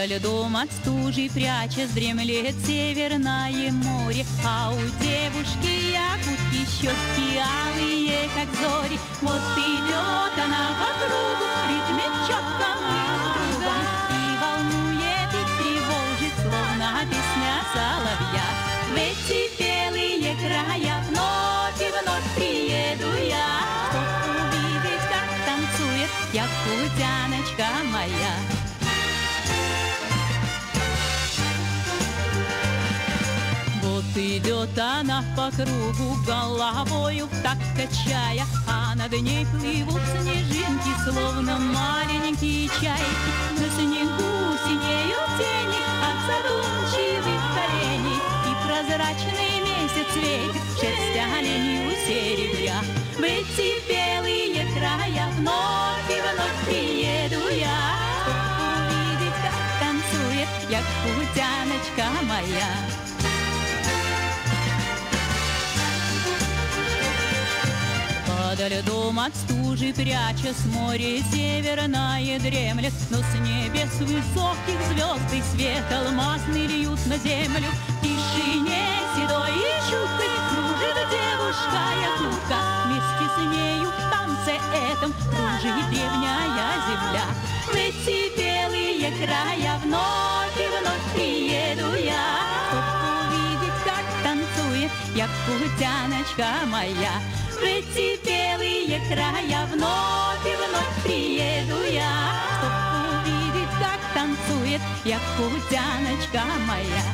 Подо льдом от стужи прячась дремлет северное море, А у девушки якутки щеки алые, как зори. Вот идет она по кругу, в ритме четком и другом, И волнует и тревожит, словно песня соловья. В эти белые края вновь и вновь приеду я, Чтоб увидеть, как танцует якутяночка моя. Вот идет она по кругу, головою так качая, А над ней плывут снежинки, словно маленькие чайки. На снегу синеют тени от задумчивых оленей, И прозрачный месяц светит шерсть оленью серебря. В эти белые края вновь и вновь приеду я, Чтоб увидеть, как танцует якутяночка моя. Подо льдом от стужи прячась море северное дремлет, Но с небес высоких звезды свет алмазный льют на землю. В тишине седой и чуткой кружит девушка якутка, Вместе с нею в танце этом кружит древняя земля. В эти белые края вновь и вновь приеду я, Чтоб увидеть, как танцует якутяночка моя. В эти белые края вновь и вновь приеду я, Чтоб увидеть, как танцует якутяночка моя.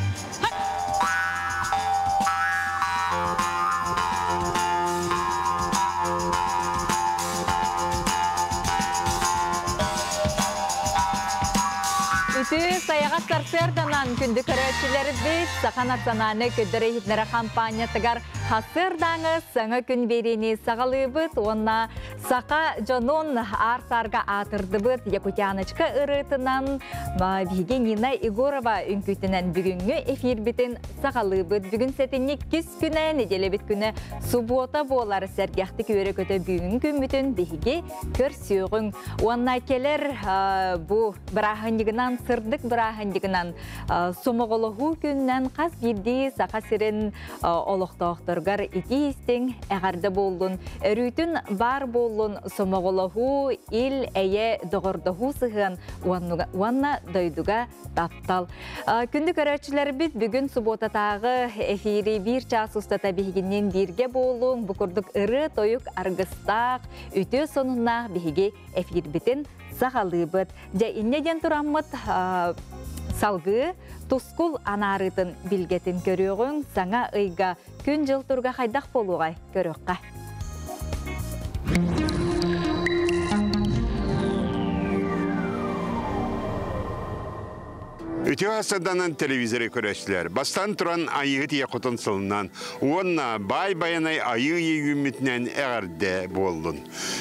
Үтүө сайаҕас сарсыарданан күндү көрөөччүлэрбит Саха национальнай көрдөрөр иһитиннэрэр хампаанньатыгар хасыардааҥы саҥа күн биэриини саҕалыыбыт уонна саха дьонун аар-саарга аатырдыбыт Якутяночка ырыатынан биһиги Нина Егорова үҥкүүтүнэн бүгүҥҥү эфирбитин саҕалыыбыт. Бүгүн сэтинньи иккис күнэ, нэдиэлэбит күнэ субуота буолар сэргэхтик үөрэ-көтө бүгүҥҥү күммүтүн биһиги көрсүөҕүҥ. Уонна кэлэр бу бырааһынньыгынан, сырдык бырааһынньыгынан сомоҕолоһуу күнүнэн хас биирдии Саха сирин олохтоохторугар итии истиҥ эҕэрдэ буоллун, өрүүтүн баар буоллун сомоҕолоһуу, ил, эйэ, доҕордоһуу сыһыан уонна дойдуга таптал. Күндү көрөөччүлэрбит бүгүн субуотатааҕы эфири биир чаас устата биһигинниин бииргэ буолуҥ. Бу курдук ырыа-тойук аргыстаах, үтүө сонуннаах биһиги эфирбитин саҕалыыбыт. Дьэ, инньэ диэн тураммыт салгыы тускул анаарыытын билгэтин көрүөҕүҥ. Саҥа ыйга күн-дьыл туруга хайдах буолуоҕай көрүөххэ. Үтүө саданан телевизоры көрөчүлэр. Бастан туран айыһыт ийэ хотун сылынан уонна баай байанай айыы үүммүтүнэн эҕэрдэ буоллун.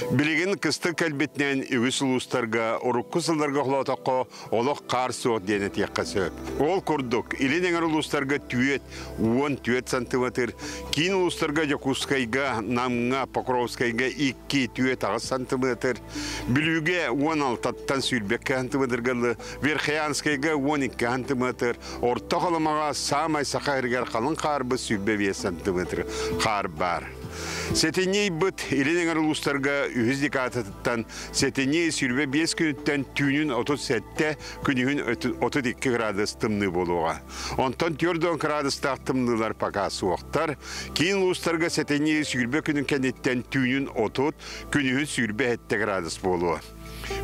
Билигин кыстык кэлбитинэн үгүс улуустарга урукку сылларга холоотоххо олох хаар суох диэн этиэххэ сөп. Ол курдук, илин эҥэр улуустарга түөт 14 сантиметр, киин улуустарга Дьокуускайга, Намҥа, Покровскайга 2 түөт 8 сантиметр, Бүлүүгэ 16-тан сүүрбэккэ сантиметрга Верхоянскайга 12 сантиметр, Орто Халымаҕа саамай саха сиригэр халыҥ хаарбыт 25 сантиметр хаар баар. Сэтинньи ыйбыт илин эҥэр улуустарга үһүс декадатыттан сэтинньи 25 күнүттэн түүнүн 37, күнүһүн 32 градус тымныы буолуоҕа. Онтон 40 градустаах тымныылар пока суохтар. Киин улуустарга сэтинньи 20 күнүн кэнниттэн түүнүн 30, күнүһүн 27 градус буолуо.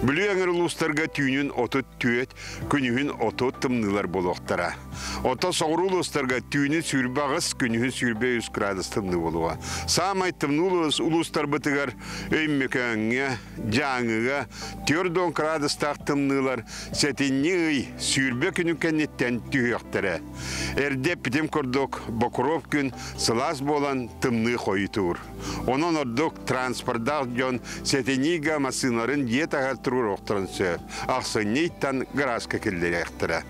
Бүлүү эҥэр улуустарга түүнүн 34, күнүһүн 30 тымныылар буолуохтара. Оттон соҕуруу улуустарга түүнүн 28, күнүһүн 23 градус тымныы буолуоҕа. Саамай тымныы улуустарбытыгар Өймөкөөҥҥө, Дьааҥыга 40 градустаах тымныылар сэтинньи ый 20 күнүн кэнниттэн түһүөхтэрэ. Эрдэ эппитим курдук, Бокуруоп күн сылаас буолан тымныы хойутуур. Онон ордук транспордаах дьон сэтинньига массыыналарын дьиэ таһыгар туруоруохтарын сөп. Ахсынньыйтан гаражка киллэриэхтэрэ.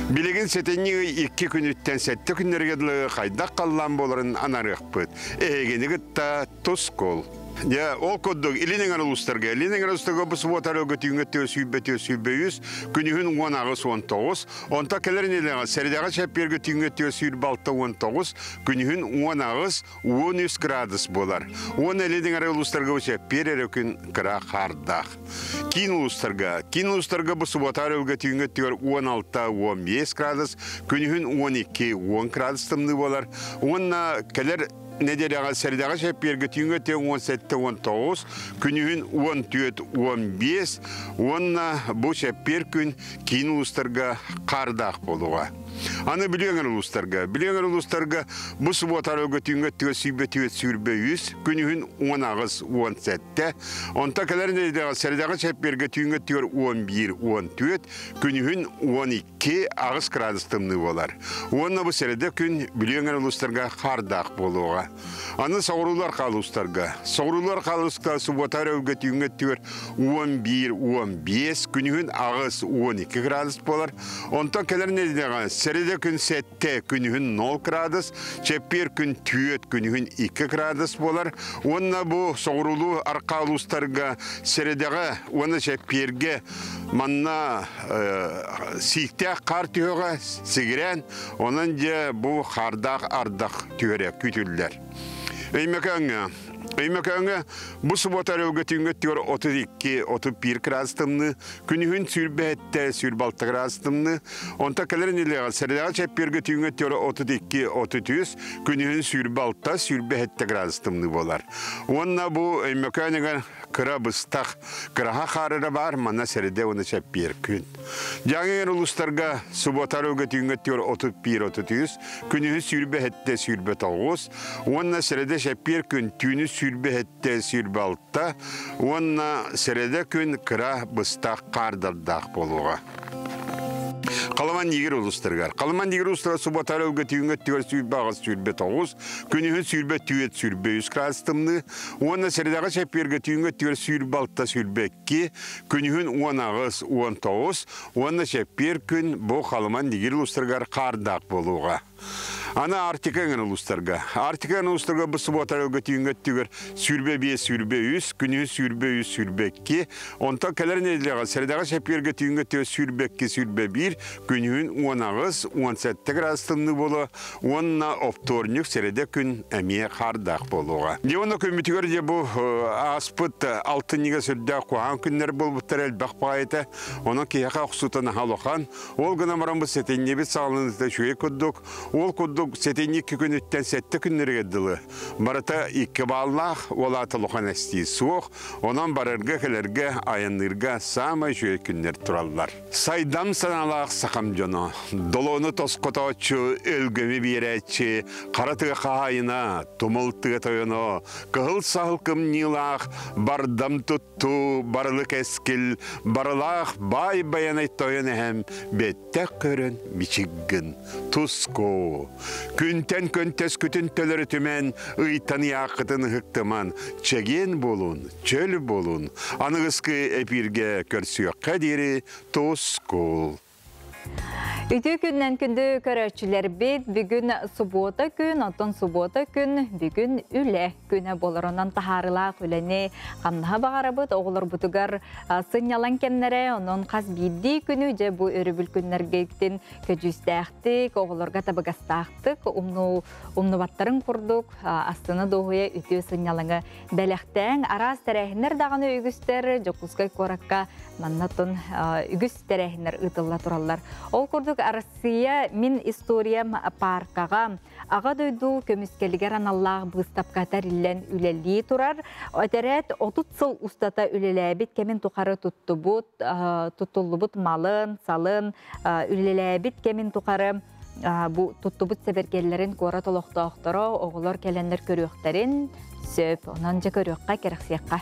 Билигин сэтинньи ый икки күнүттэн сэттэ күннэргэ дылы хайдах халлаан буоларын анарыахпыт. Эһигини кытта тускул. Дьэ, ол курдук Илин Эҥэр улуустарга, Илин Эҥэр улуустарга бу субуота өрөгө түүҥҥэ өттүгэр 120 123, күнүһүн 18 19, онто кэлэр нэдиэлэҕэ сэрэдэҕэ чэппиэргэ түүҥҥэ өттүгэр 126 19, күнүһүн 18 13 градус буолар. Уонна Илин Эҥэр улуустарга бу чэппиэр эрэ күн кыра хаардаах. Киин улуустарга, киин улуустарга бу субуота өрөгө түүҥҥэ өттүгэр 16 15 градус, күнүһүн 12 10 градус тымныы буолар. Уонна кэлэр нэдиэлэҕэ сэрэдэҕэ чэппиэргэ түүҥҥэ өттүгэр 17 19, күнүһүн 14 15 уонна бу чэппиэр күн киин улуустарга хаардаах буолуоҕа. Аны Бүлүү эҥэр улуустарга. Бүлүү эҥэр улуустарга бу субуота арыгы түүҥҥэ өттүгэр 124 123, күнүһүн 18 17, онто кэлэр нэдиэлэҕэ сэрэдэҕэ чэппиэргэ түүҥҥэ өттүгэр 11 14, күнүһүн 12 8 градус тымныы буолар. Уонна бу сэрэдэ күн Бүлүү эҥэр улуустарга хаардаах буолуоҕа. Аны соҕуруулар хаалустарга. Соҕуруулар хаалуска субуота өрөбүлгэ түүҥҥэ өттүгэр 11-15, күнүһүн 8-12 градус буолар. Онтон кэлэр нэдиэлэҕэ сэрэдэ күн 7, күнүһүн 0 градус, чэппиэр күн 4, күнүһүн 2 градус буолар. Уонна бу соҕуруулуу арҕаа улуустарга сэрэдэҕэ уонна чэппиэргэ манна сииктээх хаар түһүөҕэ сигирээн, онон дьэ бу хаардаах ардах түһэрэ күүтүллэр. Өймөкөөҥҥө Өймөкөөҥҥө бу субуота өрөбүлгэ түүҥҥү өттүгэр 32-31 градус тымныы, күнүһүн 27-26 градус тымныы, онтон кэлэр нэдиэлэҕэ сэрэдэҕэ чэппиэргэ түүҥҥү өттүгэр 32-33, күнүһүн 26-27 градус тымныы буолар. Уонна бу Өймөкөөнүгэр кыра быстах, кыраһа хаарыра баар, манна сэрэдэ уонна чэппиэр күн. Дьааҥы улуустарга субуота өрөбүлгэ түүҥҥү өттүгэр 31-33, күнүһүн 27-29 уонна сэрэдэ чэппиэр күн түүнү 27-26 уонна сэрэдэ күн кыра быстах хаардардаах буолуоҕа. Халыман Нигер улуустарыгар. Халыман Нигер улуустара субуота өрөбүлгэ түүҥҥү өттүгэр 28 29, күнүһүн 24 23 градус тымныы уонна сэрэдэҕэ чэппиэргэ түүҥҥү өттүгэр 26 22, күнүһүн 18 19 уонна чэппиэр күн бу Халыман Нигер улуустарыгар хаардаах буолуоҕа. Аны Арктика эҥин улуустарга. Арктика эҥин улуустарга бу субуота өрөбүлгэ түүҥҥү өттүгэр 25 23, күнүһүн 23 22, онтон кэлэр нэдиэлэҕэ сэрэдэҕэ чэппиэргэ түүҥҥү өттүгэр 22 21, күнүһүн 18 17 градус тымныы буолуо уонна оптуорньук сэрэдэ күн эмиэ хаардаах буолуоҕа. Дьэ уонна күммүтүгэр дьэ бу ааспыт алтынньыга сүрдээх куһаҕан күннэр буолбуттара элбэх баҕайыта. Онон киһиэхэ охсуута наһаа улахан. Ол гынан баран бу сэтинньибит саҕаланыыта үчүгэй курдук. Ол курдук сэтинньи икки күнүттэн сэттэ күннэригэр дылы барыта икки бааллаах, ол аата улахан эстии суох. Онон барарга-кэлэргэ, айанныырга саамай үчүгэй күннэр тураллар. Сайдам санаалаах сахам дьоно, долоону тосхотооччу, өлгөмү биэрээччи, хара тыа хаһаайына, тумул тыа тойоно, кыһыл саһыл кымньыылаах, бардам тут Ту барылы кэскил, барылаах баай байанай тойон эһэм бэттэх көрөн мичиггин туску. Күнтэн көнтөскүтүн төлөрүтүмэн, ыйтан ыйааххытын ыһыктыман, чэгиэн буолун, чөл буолун, аныгыскы эпииргэ көрсүөххэ диэри тускул. Үтүө күннэн күндү көрөөччүлэрбит, бүгүн субуота күн, оттон субуота күн бүгүн үлэ күнэ болоронон таһаарылаах үлэни хамнаһа баҕарабыт, оҕолорбутугар сынньалаҥ кэмнэрэ, онон хас биирдии күнү дьэ бу өрөбүл күннэргитин көдьүүстээхтик, оҕолорго табыгастаахтык, умну умнубаттарын курдук астына дуоһуйа үтүө сынньалаҥы бэлэхтээҥ. Араас тэрээһиннэр даҕаны үгүстэр Дьокуускай куоракка манна тун үгүс тэрээһиннэр ыытылла тураллар. Ол курдук Россия Мин историям пааркаҕа Аҕа дойду көмүскэлигэр аналлаах быыстапка тэриллэн үлэлии турар. Этэрээт 30 сыл устата үлэлээбит кэмин тухары туттубут, туттуллубут малын, салын, үлэлээбит кэмин тухары бу туттубут сэбэргэллэрин куорат олохтоохторо оҕолор кэлэннэр көрүөхтэрин сөп. Онон дьэ көрүөххэ, кэрэхсиэххэ.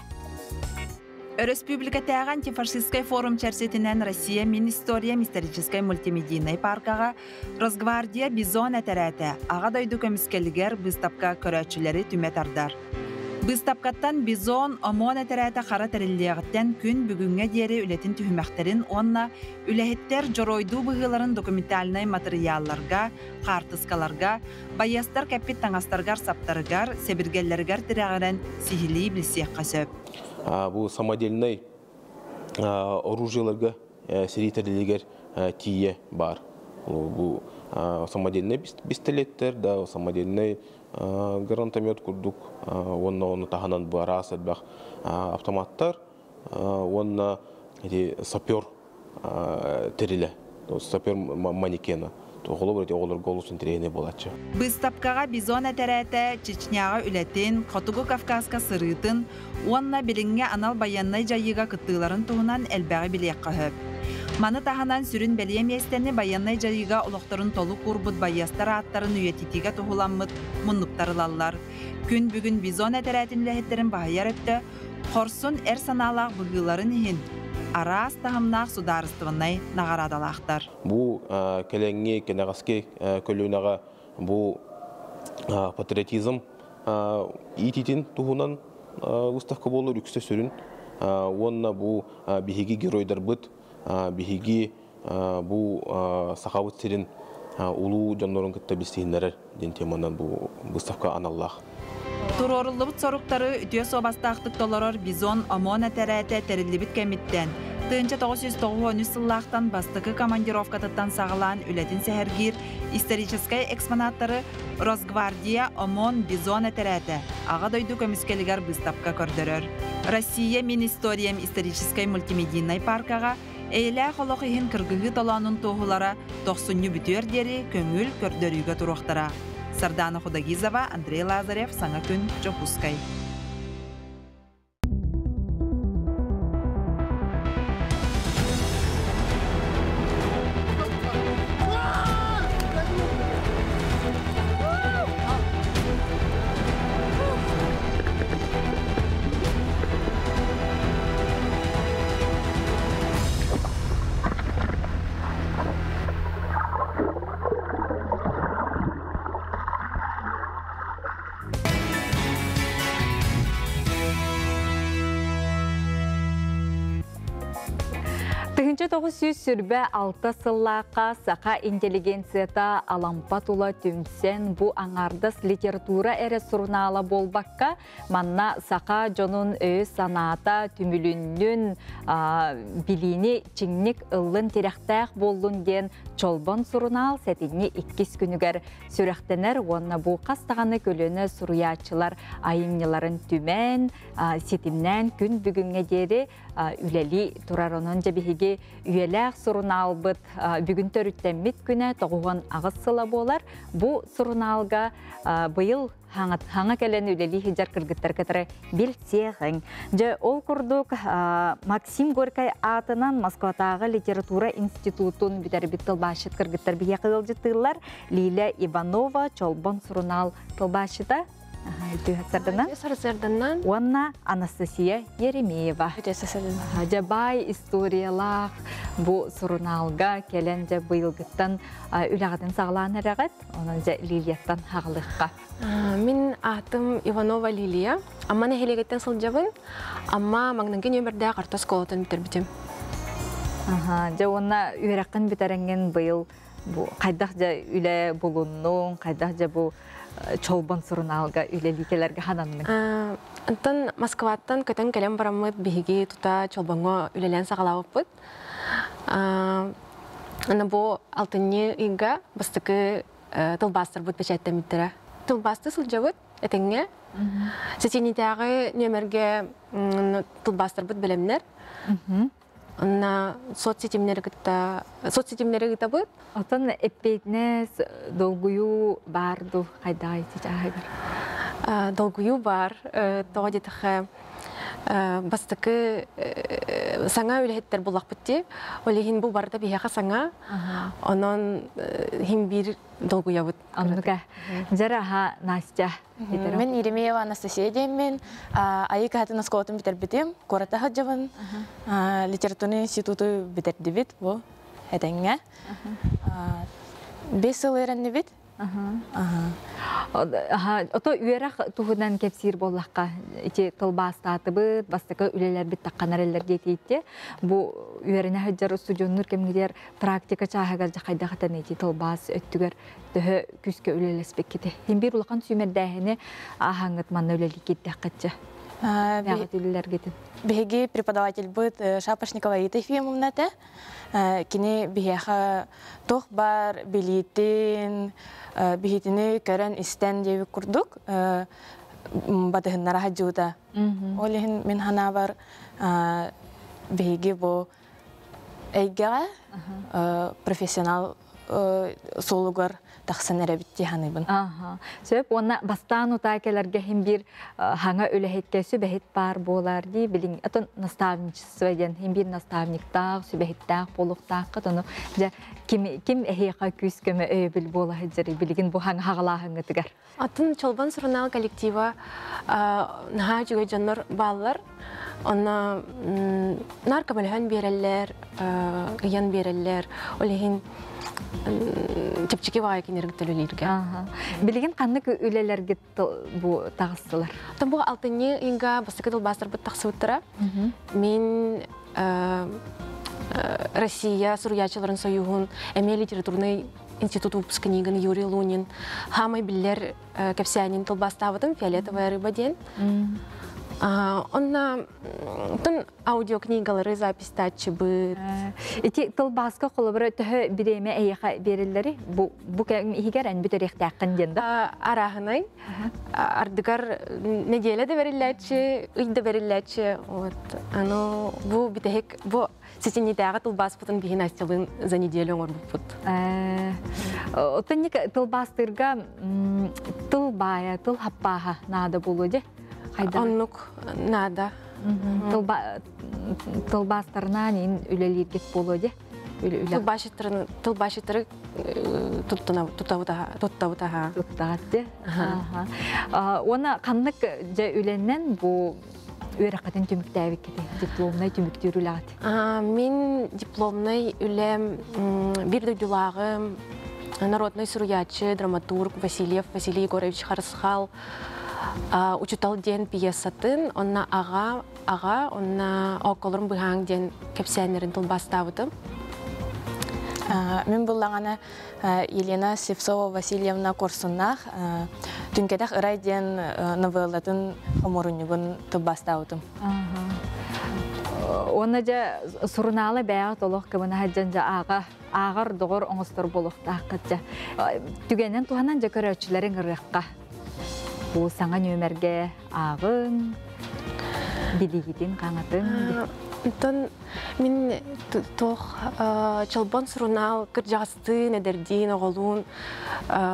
Өрөспүүбүлүкэтээҕи антифашистскай форум чэрчитинэн Россия Мин историям историческай мультимедийнай паркаҕа Росгвардия Бизон этэрээтэ Аҕа дойду көмүскэлигэр быыстапка көрөөччүлэри түмэ тардар. Быыстапкаттан Бизон ОМОН этэрээтэ хара тэриллиэҕиттэн күн бүгүҥҥэ диэри үлэтин түһүмэхтэрин уонна үлэһиттэр дьоруойдуу быһыыларын документальнай матырыйаалларга, хаартыскаларга, байыастар кэппит таҥастарыгар-саптарыгар, сэбиргэллэригэр тирэҕирэн сиһилии билсиэххэ сөп. Бу самодельнай оружиеларга сэрии тэрилигэр тиийэ баар. Бу самодельнай пистолеттэр да, самодельнай гранатомет курдук уонна ону таһынан бу араас элбэх автоматтар уонна ити сапер тэрилэ, сапер манекена. Холобур, эти оҕолорго олус интэриэһинэй буолааччы. Быыстапкаҕа Бизон этэрээтэ Чечняҕа үлэтин, Хотугу Кавказка сырыытын уонна билиҥҥи анал байыаннай дьайыыга кыттыыларын туһунан элбэҕи билиэххэ сөп. Маны таһынан сүрүн бэлиэ миэстэни байыаннай дьайыыга олохторун толук уурбут байыастар ааттарын үйэтитиигэ туһуламмыт муннуктар ылаллар. Күн бүгүн Бизон этэрээтин үлэһиттэрин баһыйар өттө хорсун эр санаалаах быһыыларын иһин араас таһымнаах судаарыстыбаннай наҕараадалаахтар. Бу кэлэҥҥи кэнэҕэски көлүөнэҕэ бу патриотизм иитиитин туһунан выставка буолар үксэ сүрүн уонна бу биһиги геройдарбыт биһиги бу Сахабыт сирин улуу дьоннорун кытта билсиһиннэрэр диэн теманан бу выставка аналлаах. Туруоруллубут соруктары үтүө суобастаахтык толорор Бизон ОМОН этэрээтэ тэриллибит кэмиттэн 1993 сыллаахтан бастакы командировкатыттан саҕалаан үлэтин сэһэргиир историческай экспонаттары Росгвардия ОМОН Бизон этэрээтэ Аҕа дойду көмүскэлигэр быыстапка көрдөрөр. Россия Мин историям историческай мультимедийнай паркаҕа Эйэлээх олох иһин кыргыһыы толоонун туоһулара тохсунньу бүтүөр диэри көҥүл көрдөрүүгэ туруохтара. Сардаана Худогизова, Андрей Лазарев, Саҥа күн, Дьокуускай. 1926 сыллаахха саха интеллигенцията Алампа тула түмсэн бу аҥаардас литература эрэ сурунаала буолбакка Манна саха дьонун өйө-санаата түмүлүннүн, билиини чиҥник ыллын тирэхтээх буоллун диэн Чолбон сурунаал сэтинньи иккис күнүгэр сүрэхтэнэр уонна бу хас даҕаны көлүөнэ суруйааччылар айымньыларын түмэн, ситимнээн күн бүгүҥҥэ диэри үлэлии турар. Онон дьэ биһиги үйэлээх сурунаалбыт бүгүн төрүттэммит күнэ 98 сыла буолар. Бу сурунаалга быйыл хаҥа кэлэн үлэлии сылдьар кыргыттар кытары билсиэҕиҥ. Дьэ, ол курдук Максим Горькай аатынан Москватааҕы литература институтун бүтэрбит тылбаасчыт кыргыттар биһиэхэ ыалдьыттыыллар. Лиля Иванова, Чолбон сурунаал тылбаасчыта. Сарсыарданан. Уонна Анастасия Еремеева. Дьэ, баай историялаах бу сурунаалга кэлэн дьэ быйылгыттан үлэҕитин саҕалаан эрэҕит. Онон дьэ Лилияттан хаҕылыахха. Мин аатым Иванова Лилия. Амма нэһилиэгиттэн сылдьабын. Амма маҥнайгы нүөмэрдээх орто оскуолатын бүтэрбитим. Дьэ уонна үөрэххин бүтэрэҥҥин быйыл бу хайдах дьэ үлэ булуннуҥ, хайдах дьэ бу Чолбон сурунаалга үлэлии кэлэргэ хананныҥ? Онтон Москваттан көтөн кэлэн бараммыт биһиги тута Чолбоҥҥо үлэлээн саҕалаабыппыт. Аны бу алтынньы ыйга бастакы тылбаастарбыт бэчээттэммиттэрэ. Тылбаасты сылдьабыт этэҥҥэ. Сэтинньитээҕи нүөмэргэ тылбаастарбыт бэлэмнэр. Онно соцсетимнэри кытта соцсетимнэри ыытабыт. Оттон эппиэтинэс долгуйуу баар дуу хайдаҕай чычааһыгар? Долгуйуу баар. Тоҕо диэтэххэ бастакы саҥа үлэһиттэр буллахпыт дии. Ол иһин бу барыта биһиэхэ саҥа. Онон иһин биир долгуйабыт. Оннука. Дьэр аха Настя. Мин Еремеева Анастасия диэммин. Айыы кыһатын оскуолатын бүтэрбитим. Куората сылдьабын. Литературный институту бүтэрдибит бу этэҥҥэ. 5 сыл үөрэннибит. Ото үөрэх туһунан кэпсиир буоллахха, ити тылбаастаатыбыт, бастакы үлэлэрбит тахханар эллэр диэтиитти. Бу үөрэнэ сылдьар устудьуоннуур кэмҥитигэр практика чааһыгар хайдах этэн ити тылбаас өттүгэр төһө күүскэ үлэлэспиккити. Хин биир улахан сүүмэрдээһини ааһаҥҥыт манна үлэлии киирдэххитчэ. Бэҕэт үлэлэргитин. Биһиги преподавательбыт Шапошникова Рита Ефимовна этэ. Кини биһиэхэ туох баар билиитин, биһитини көрөн-истэн диэбит курдук батыһыннара сылдьыбыта. Ол иһин мин санаабар биһиги бу эйгэҕэ профессионал суолугар тахсан эрэбит дии саныыбын. Сөп уонна бастаан утаа кэлэргэ иһин биир хаҥа үлэһиккэ сүбэһит баар буолар дии билин атын наставничество диэн иһин биир наставниктаах, сүбэһиттээх буолуохтааххыт ону дьэ ким ким эһиэхэ күүс көмө өйөбүл буола сылдьарый билигин бу хаҥа хаҕалааһыҥҥытыгар? Атын Чолбон сурунаал коллектива наһаа үчүгэй дьоннор бааллар. Онно наар көмөлөһөн биэрэллэр, ыйан биэрэллэр. Ол иһин чэпчэки баҕайы кинилэргэ төлөлүүргэ. Билигин ханнык үлэлэргит бу таҕыстылар? Бу алтынньы ыйга бастакы тылбаастарбыт тахсыбыттара. Мин Россия суруйааччыларын союһун эмиэ литературнай институт выпускнигын Юрий Лунин хаамай биллэр кэпсээнин тылбаастаабытым «Фиолетовая рыба» диэн. Онно тын аудиокнигалары записьтааччыбыт. Ити тылбааска холобура төһө бириэмэ эйиэхэ биэрэллэри бу бу иһигэр эн бүтэриэхтээххин диэн да? Арааһынай. Ардыгар неделя да бериллээччи, ый да бериллээччи. Вот. Аны бу бүтэһик бу Сэтинньитээҕи тылбааспытын биһи Настялыын за неделю оҥорбуппут. Оттон тылбаастыырга тыл баайа, тыл хаппааһа наада буолуо дьэ? Оннук наада. Тылбаастарынан ин үлэлииргит буолуо дьэ? Тылбаасчыттарын тылбаасчыттары туттабытаха. Туттаҕат дьэ. Уонна ханнык дьэ үлэннэн бу үөрэххитин түмүктээбиккитий? Дипломнай түмүктүүр үлэҕит? Мин дипломнай үлэм биир дойдулааҕым народнай суруйааччы, драматург Васильев Василий Егорович Харысхал «Учутал» диэн пьесатын, онно аҕа, аҕа, онно «Оокколорум быһааҥ» диэн кэпсээннэрин тылбаастаабытым. Мин буллаҕына Елена Слепцова Васильевна Куорсуннаах Түҥкэтэх ырай диэн новеллатын хомуурунньугун тылбаастаабытым. Уонна дьэ сурунаала бэйэҕит олох кыбына сылдьан дьэ ааҕа ааҕар доҕор оҥостор буолуохтааххыт дьэ. Түгэнэн туһанан дьэ көрөөччүлэри ыҥырыахха. Бу саҥа нүөмэргэ ааҕыҥ, билиигитин хаҥатыҥ. Онтон мин туох Чолбон сурунаал кырдьаҕастыын, эдэрдиин, оҕолуун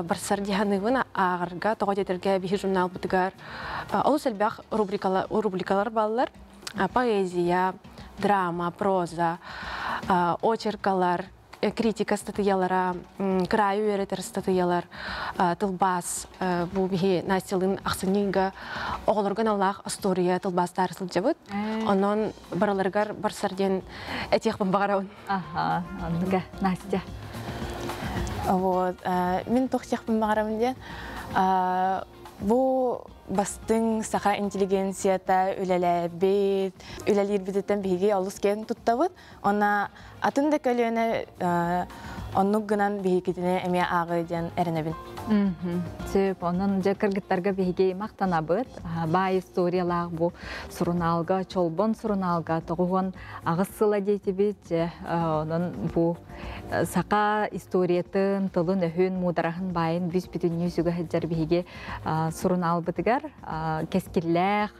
барсар дии саныыбын ааҕарга, тоҕо диэтэргэ биһи журналбытыгар олус элбэх рубрикалар бааллар. Поэзия, драма, проза, очеркалар, критика ыстатыйалара, кыраайы үөрэтэр ыстатыйалар, тылбаас бу биһи Настялыын ахсынньыга оҕолорго аналлаах остуоруйа тылбаастаары сылдьабыт. Онон барыларыгар барсар диэн этиэхпин баҕарабын. Аха, оннуга Настя. Вот, мин туох диэхпин баҕарабын диэн бу бастыҥ саха интеллигенцията үлэлээбит, үлэлиирбититтэн биһиги олус киэн туттабыт. Онно атын да көлүөнэ оннук гынан биһикитини эмиэ ааҕыы диэн эрэнэбин. Сөп, онон дьэ кыргыттарга биһиги махтанабыт. Баай историялаах бу сурунаалга, Чолбон сурунаалга 98 сыла диэтибит. Онон бу саха историятын, тылын-өһүн, муудараһын баайын бүс-бүтүннүү сүгэ сылдьар биһиги сурунаалбытыгар кэскиллээх,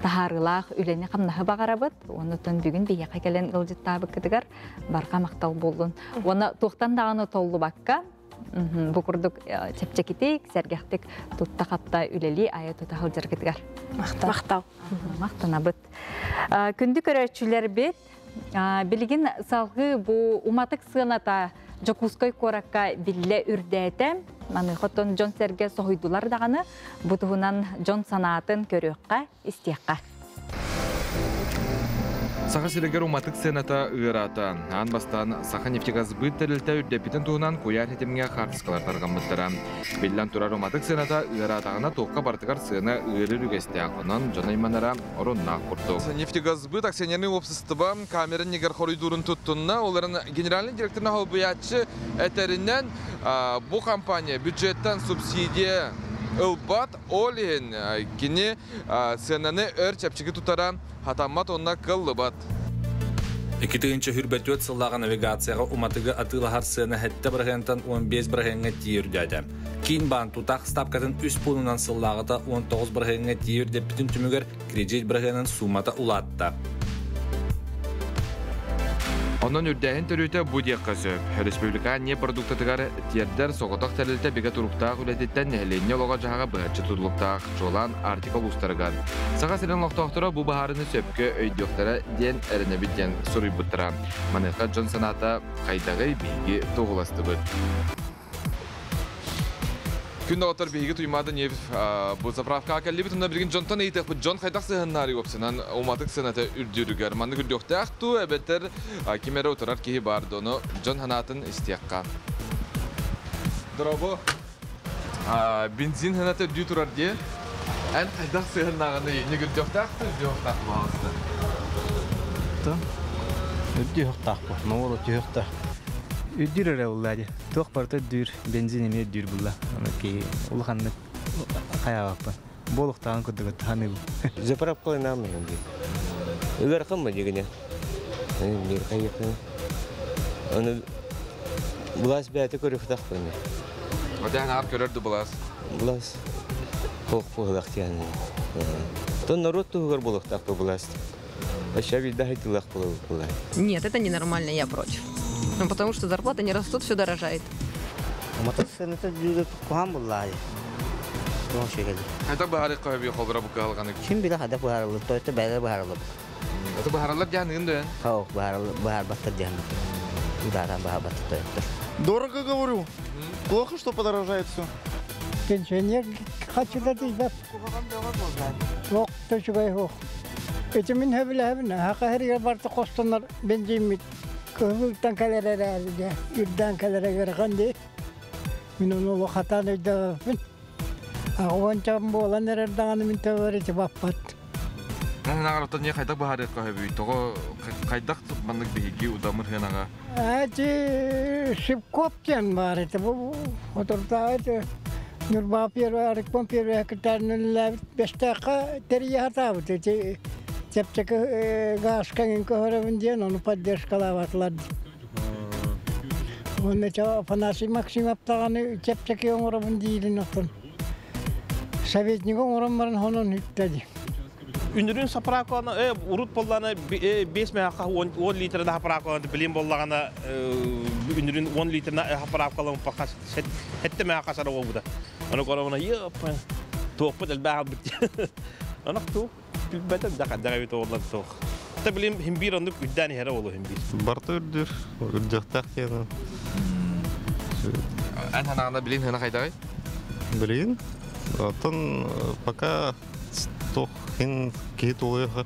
таһаарыылаах үлэни-хамнаһы баҕарабыт. Оннуттан бүгүн биһиэхэ кэлэн ыалдьыттаабыккытыгар барҕа махтал буоллун. Уонна туохтан даҕаны толлубакка, бу курдук чэпчэкитик, сэргэхтик тутта-хапта үлэлии айа тута сылдьаргытыгар. Махтал. Махтанабыт. Күндү көрөөччүлэрбит, билигин салгыы бу уматык сыаната Дьокуускай куоракка биллэ үрдээтэ. Маныхаттан дьон-сэргэ соһуйдулар даҕаны, бу туһунан дьон санаатын көрүөххэ, истиэххэ. Саха сиригэр уматык сыаната ыараата. Аан бастаан Саханефтегазсбыт тэрилтэ үрдэппитин туһунан куйаар ситимҥэ хаартыскалар тарҕаммыттара. Биллэн турар, уматык сыаната ыараатаҕына туохха барытыгар сыана ыарыыр үгэстээх, онон дьон айманара оруннаах курдук. Нефтегазсбыт акционернай уопсастыба камера иннигэр хоруйдуурун туттунна. Ол эрэн генеральный директорын холбуйааччы этэринэн, бу компания бюджеттан субсидия ылбат, ол иһин кини сыананы өр чэпчэки тутара хатаммат уонна кыллыбат. 2024 сыллааҕы навигацияҕа уматыгы атыылаһар сыана 7 бырыһыантан 15 бырыһыаҥҥа тиийэ үрдээтэ. Киин баан тутаах ставкатын үс пуунунан сыллааҕыта 19 бырыһыаҥҥа тиийэ үрдэппитин түмүгэр кредит бырыһыанын суумата улаатта. Онон үрдээһин төрүөтэ бу диэххэ сөп. Республика ньиэп продуктатыгар тиэрдэр соҕотох тэрилтэ бигэ туруктаах үлэтиттэн нэһилиэнньэ олоҕо-дьаһаҕа быһаччы тутулуктаах, чуолаан Арктика улуустарыгар. Саха сирин олохтоохторо бу баһаарыны сөпкө өйдүөхтэрэ диэн эрэнэбит диэн суруйбуттара. Маныаха дьон санаата хайдаҕый биһиги туоһуластыбыт. Күн доҕоттор, биһиги Туймаада нефть бу заправкаҕа кэллибит. Онно билигин дьонтон ыйытыахпыт. Дьон хайдах сыһыннаары уопсанан уматык сыаната үрдүүрүгэр. Маннык үрдүөхтээх дуу, эбэтэр ким эрэ утарар киһи баар дуу, ону дьон санаатын истиэххэ. Дорообо. Бензин сыаната үрдүү турар дии. Эн хайдах сыһыннааҕыный? Инник үрдүөхтээх дуу, үрдүөхтээх буолаҕыста? Үрдүөхтээх бу. Нооло түһүөхтээх. Үрдүүр эрэ булла дии. Туох барыта үрдүүр, бензин эмиэ үрдүүр булла. Аны ки улаханнык хайаабаппын. Буолуктааҕын курдук таһаныыбын. Заправка нам дии. Ыарахан ма дигине. Аны былаас бэйэтэ көрүөхтаах. Отян аар көрөр ду былаас? Былаас хоох буолах диэн. Тон народ туһугар буолуохтаах былаас. Вообще вида хотела была. Нет, это ненормально, я против. Ну, потому что зарплаты не растут, все дорожает. Мотоциклета жүріп кухан буллай. Хайда баһары көбүй холбура бу кыһалганы. Ким биле хада баһарылы, тойта бәле баһарылы. Это баһаралар диэн дön. Хау, баһарылы, баһар баттар диэн. Ударан баһар баттар тойтор. Дорого говорю. Плохо, что подорожает все. Пенсионер хачыда дейбеп. Ох, төчүгэй хох. Эти мин хөбүлэһэбин, хака хәригер барты қостонар бензин кыһылтан кэлэр эрээри үрдään кэлэр ыархан дии. Мин ону улахатаан өйдөбөппүн. Аҕуончам буолан эрэр даҕаны мин төбөр ити баппат. Наҕараттан не хайдах баһарыахха хөбүй? Тоҕо хайдах маннык биһиги удамыр хынаҕа? Эти Шипкоп диэн баар этэ. Бу отуртаа Ньурбаа первый Арыкпан первый секретарь Бэстээххэ тэрийэ сатаабыт. Ити чэпчэки гааска көһөрөбүн диэн ону поддержкалаабатылар. Уонна Афанасий Максимов даҕаны чэпчэки оҥоробун диирин оттон советник оҥорон баран хонон үттэди. Үнүрүн сапраконы урут болланы 5 меха 10 литрына сапраконы билин боллагана үнүрүн 10 литрына сапраколон пака хетте меха сара болбуда. Аны коромuna йып туохпут элбээх бит. Аны ту билбетем да кадара бит олар туох. Та билим химбир оннук үддән хера болу химбир. Барты үрдүр, үрдүөхтәк диэн. Эн ханаҕына билин хына хайдагай? Билин, оттон пока туох хин киһи туолуйха.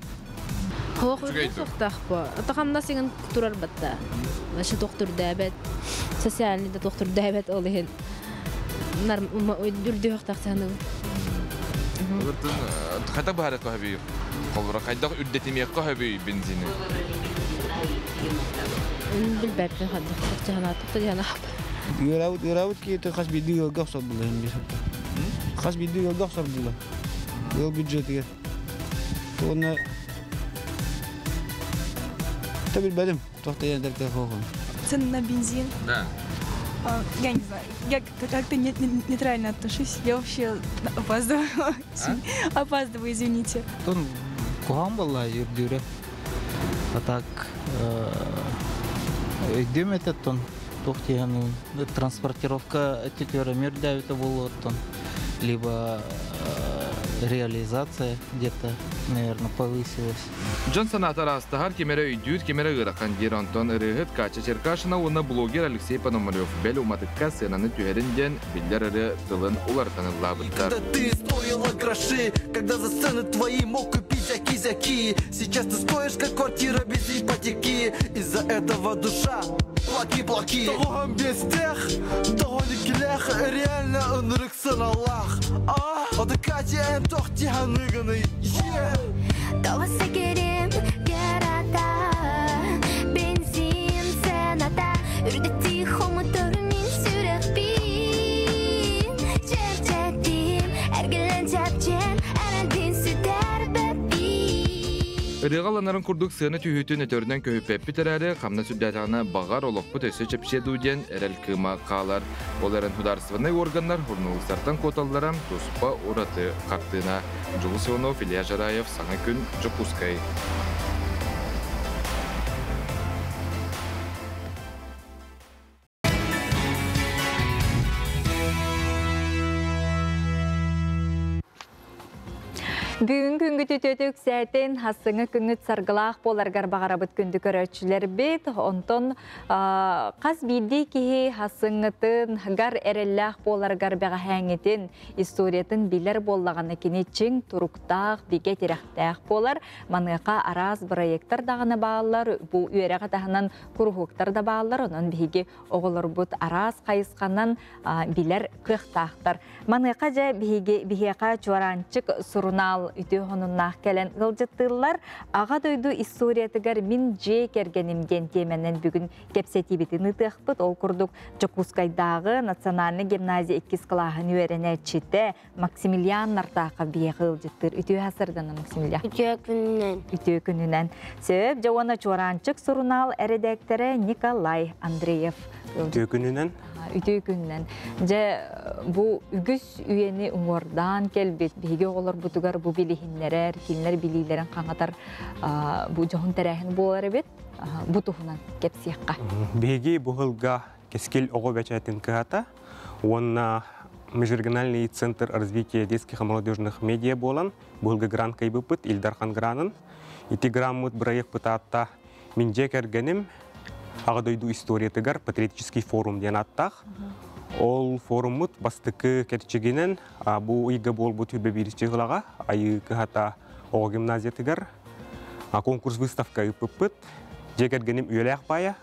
Хоох үрдүк бу. Атахамна сиңин турар батта. Вообще доктор дәбет, социальный да доктор дәбет ол иһин. Нар үрдүк саны. Хайдах баһарыахха хөбүй? Холбура хайдах үрдэтимиэххэ хөбүй бензини? Билбэппин хаддах тахтахана тахтахана. Ыараабыт ыараабыт киһи хас биирдии ыалга охсор була Хас биирдии ыалга охсор була. Ыал бюджетигэр. Туонна Та билбэтим. Тохтайан дэртэ хохон. Цены на бензин? Да. Я не знаю. Я как-то нейтрально отношусь. Я вообще опаздываю. А? Опаздываю, извините. Тон куһаҕан буолла үрдүүрэ. А так өйдүм этеттон туох диэн транспортировка өттүтүгэр үрдээбитэ буолуоттон либо реализация где-то Наверное, повысилось. Дьон санаата араастаһар, ким эрэ өйдүүр, ким эрэ ыарахан диир. Онтон ырыаһыт Катя Черкашина уонна блогер Алексей Пономарев бэл уматыкка сыананы түһэрин диэн биллэр ырыа тылын уларытан ыллаабыттар. Когда ты стоила гроши, когда за цены твои мог купить зяки-зяки. Сейчас ты стоишь, как квартира без ипотеки. Из-за этого душа плаки-плаки. Того без тех, того не келех, реально ынырык сыналах. А, оды Катя эн тохти ханыганы, yeah. Того секерим ярата, бензин сената, үрдети хомотор мин сүрэхпин, чэпчэтим, эргилен чэпчен, эрэлбин сүтэрбэппин. Ырыаҕа ылланарын курдук сыана түһүүтүн өтөрүнэн көһүппэппит эрээри, хамнас үрдээтэҕинэ баҕар олохпут өссө чэпчиэ дуу диэн эрэл кыыма хаалар. Ол эрэн судаарыстыбаннай уорганнар хурнулустартан куоталлара туспа ураты хартыына. Дьулус Иванов, Илья Жараев, Саҥа күн, Дьокуускай. Бүгүн күнгүт үтүөтэ үксээтин, хассыҥы күнгүт саргылаах буоларгар баҕарабыт күндү көрөөччүлэрбит. Онтон хас биирдии киһи хассыҥҥытын гар эрэллээх буоларгар бэҕэһээҥҥитин историятын билэр буоллаҕына кини чиҥ туруктаах, бигэ тирэхтээх буолар. Маныаха араас проектар даҕаны бааллар, бу үөрэҕи таһынан куруһуоктар да бааллар. Онон биһиги оҕолорбут араас хайысханан билэр кыахтаахтар. Маныаха дьэ биһиги биһиэхэ Чуораанчык сурунаал үтүө хонуннаах кэлэн ыалдьыттыыллар. Аҕа дойду историятыгар мин дьиэ кэргэним диэн тиэмэнэн бүгүн кэпсэтиибитин ыытыахпыт. Ол курдук Дьокуускайдааҕы национальнай гимназия иккис кылааһын үөрэнээччитэ Максимилиан Нартаахов биһиэхэ ыалдьыттыыр. Үтүө сарсыарданан, Максимилиан. Үтүө күнүнэн. Үтүө күнүнэн. Сөп, дьэ уонна Чуораанчык сурунаал эрэдээктэрэ Николай Андреев. Үтүө күнүнэн. Үтүө күнүнэн. Дьэ, бу үгүс үйэни уҥуордаан кэлбит биһиги оҕолорбутугар бу билиһиннэрэр, кинилэр билиилэрин хаҥатар бу дьоһун тэрээһин буолар эбит. Бу туһунан кэпсиэххэ. Биһиги бу сылга Кэскил оҕо бэчээтин кыһата уонна Межрегиональный центр развития детских и молодежных медиа буолан быһылгы грант кыайбыппыт Ил Дархан гранын. Ити граммыт бырайыакпыт аатта Мин дьиэ кэргэним Аҕа дойду историятыгар патриотический форум диэн ааттаах. Ол форуммут бастакы кэрчигинэн бу ыйга буолбут үбэ биир чыһылаҕа Айыы кыһата оҕо гимназиятыгар конкурс выставка ыыппыппыт. Дьиэ кэргэним үйэлээх баайа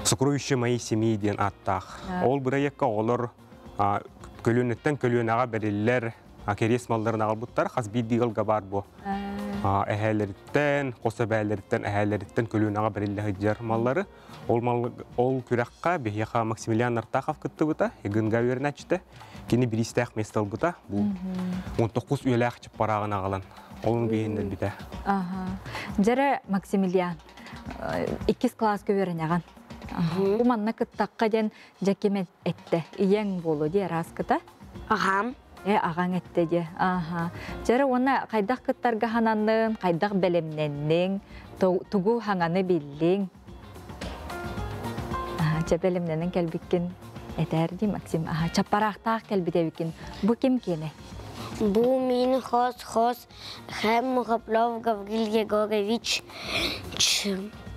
«Сокровище моей семьи» диэн ааттаах. Ол бырайыакка оҕолор көлүөнэттэн көлүөнэҕэ бэриллэр кэриэс малларын аҕалбыттар. Хас биирдии ыалга баар бу эһээлэриттэн, хос эбээлэриттэн, эһээлэриттэн көлүөнэҕэ бэриллэ сылдьар маллары. Ол, мал, ол күрэххэ биһиэхэ Максимилиан Нартахов кыттыбыта, ГНГ үөрэнээччитэ. Кини бириистээх миэстэ ылбыта. Бу 19 үйэлээх чыппарааҕын аҕалан, олун биһиннэрбитэ. Аха. Дьэрэ Максимилиан, иккис кылааска үөрэнэҕин. Бу манна кыттахха диэн дьэ ким эттэ? Ийэҥ буолуо дии араас-кыта? Аҕам. Э, аҕаҥ эттэ дии. Аха. Дьэрэ уонна хайдах кыттарга хананныҥ, хайдах бэлэмнэнниҥ, тугу хаҥаны биллиҥ? Чэ бэлэмнэнэн кэлбиккин этээр дии, Максим. Аха, чаппараахтаах кэлбит эбиккин. Бу ким киэнэ? Бу мин хос-хос Хэм Мухоплев Гаврил Егорович.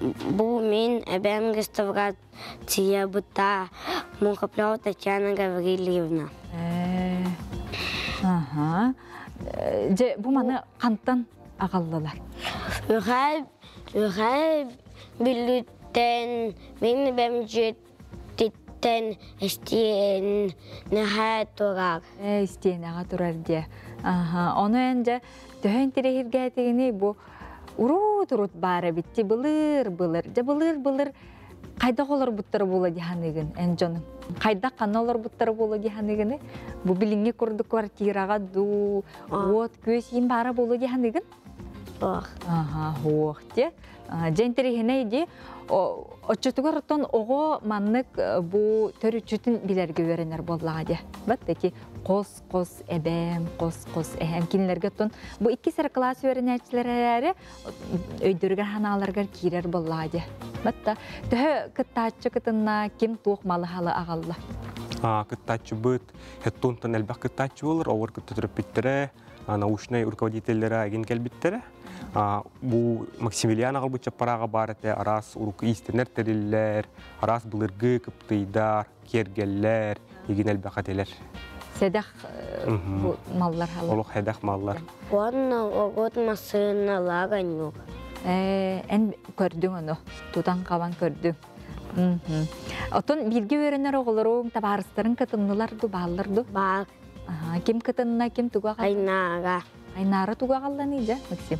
Бу мин эбэм реставрациябыта Мухоплева Татьяна Гаврильевна. Аха. Дьэ, бу маны хантан аҕаллылар? Үхэ үхэ Бүлүүттэн мин эбэм дьиэтиттэн истиэнэҕэ турар. Ээ, истиэнэҕэ турар диэ. Аха, ону эн дьэ төһө интэриэһиргээтигиний бу уруут-урут баар эбит ти былыр-былыр. Дьэ былыр-былыр хайдах олорбуттара буола дии саныыгын эн дьонуҥ? Хайдах ханна олорбуттара буола дии саныыгыный? Бу билиҥҥи курдук квартираҕа дуу, уот-күөс иин баара буолуо дии саныыгын? Суох. Аха, суох диэ. Дьэ интэриэһинэй дии. Оччотугар оттон оҕо маннык бу төрүччүтүн билэргэ үөрэнэр буоллаҕа дии. Бат ити хос-хос эбээм, хос-хос эһээм кинилэргэ оттон бу иккис эрэ кылаас үөрэнээччилэр эрээри өйдөрүгэр ханааларыгар киирэр буоллаҕа дии. Батта төһө кыттааччы кытынна, ким туох малы-халы аҕалла? Кыттааччыбыт хеттонтон элбэх кыттааччы болар, олор кытта төрөппүттэрэ, научнай руководителлэрэ эгин кэлбиттэрэ. Бу Максимилиан аҕалбыт чаппарааҕа баар этэ араас урукку иистэнэр тэриллэр, араас былыргы кыптыйдар, киэргэллэр, игин элбэх этилэр. Сэдэх маллар. Олох сэдэх маллар. Уонна огот массыыналаах анньук. Эн көрдүҥ ону, тутан хабан көрдүҥ. Отон бииргэ үөрэнэр оҕолоруҥ, табаарыстарыҥ кытыннылар ду, бааллар ду? Баар. Ким кытынна, ким туга Айнаара. Айнаара туга аҕалланый дьэ, Максим?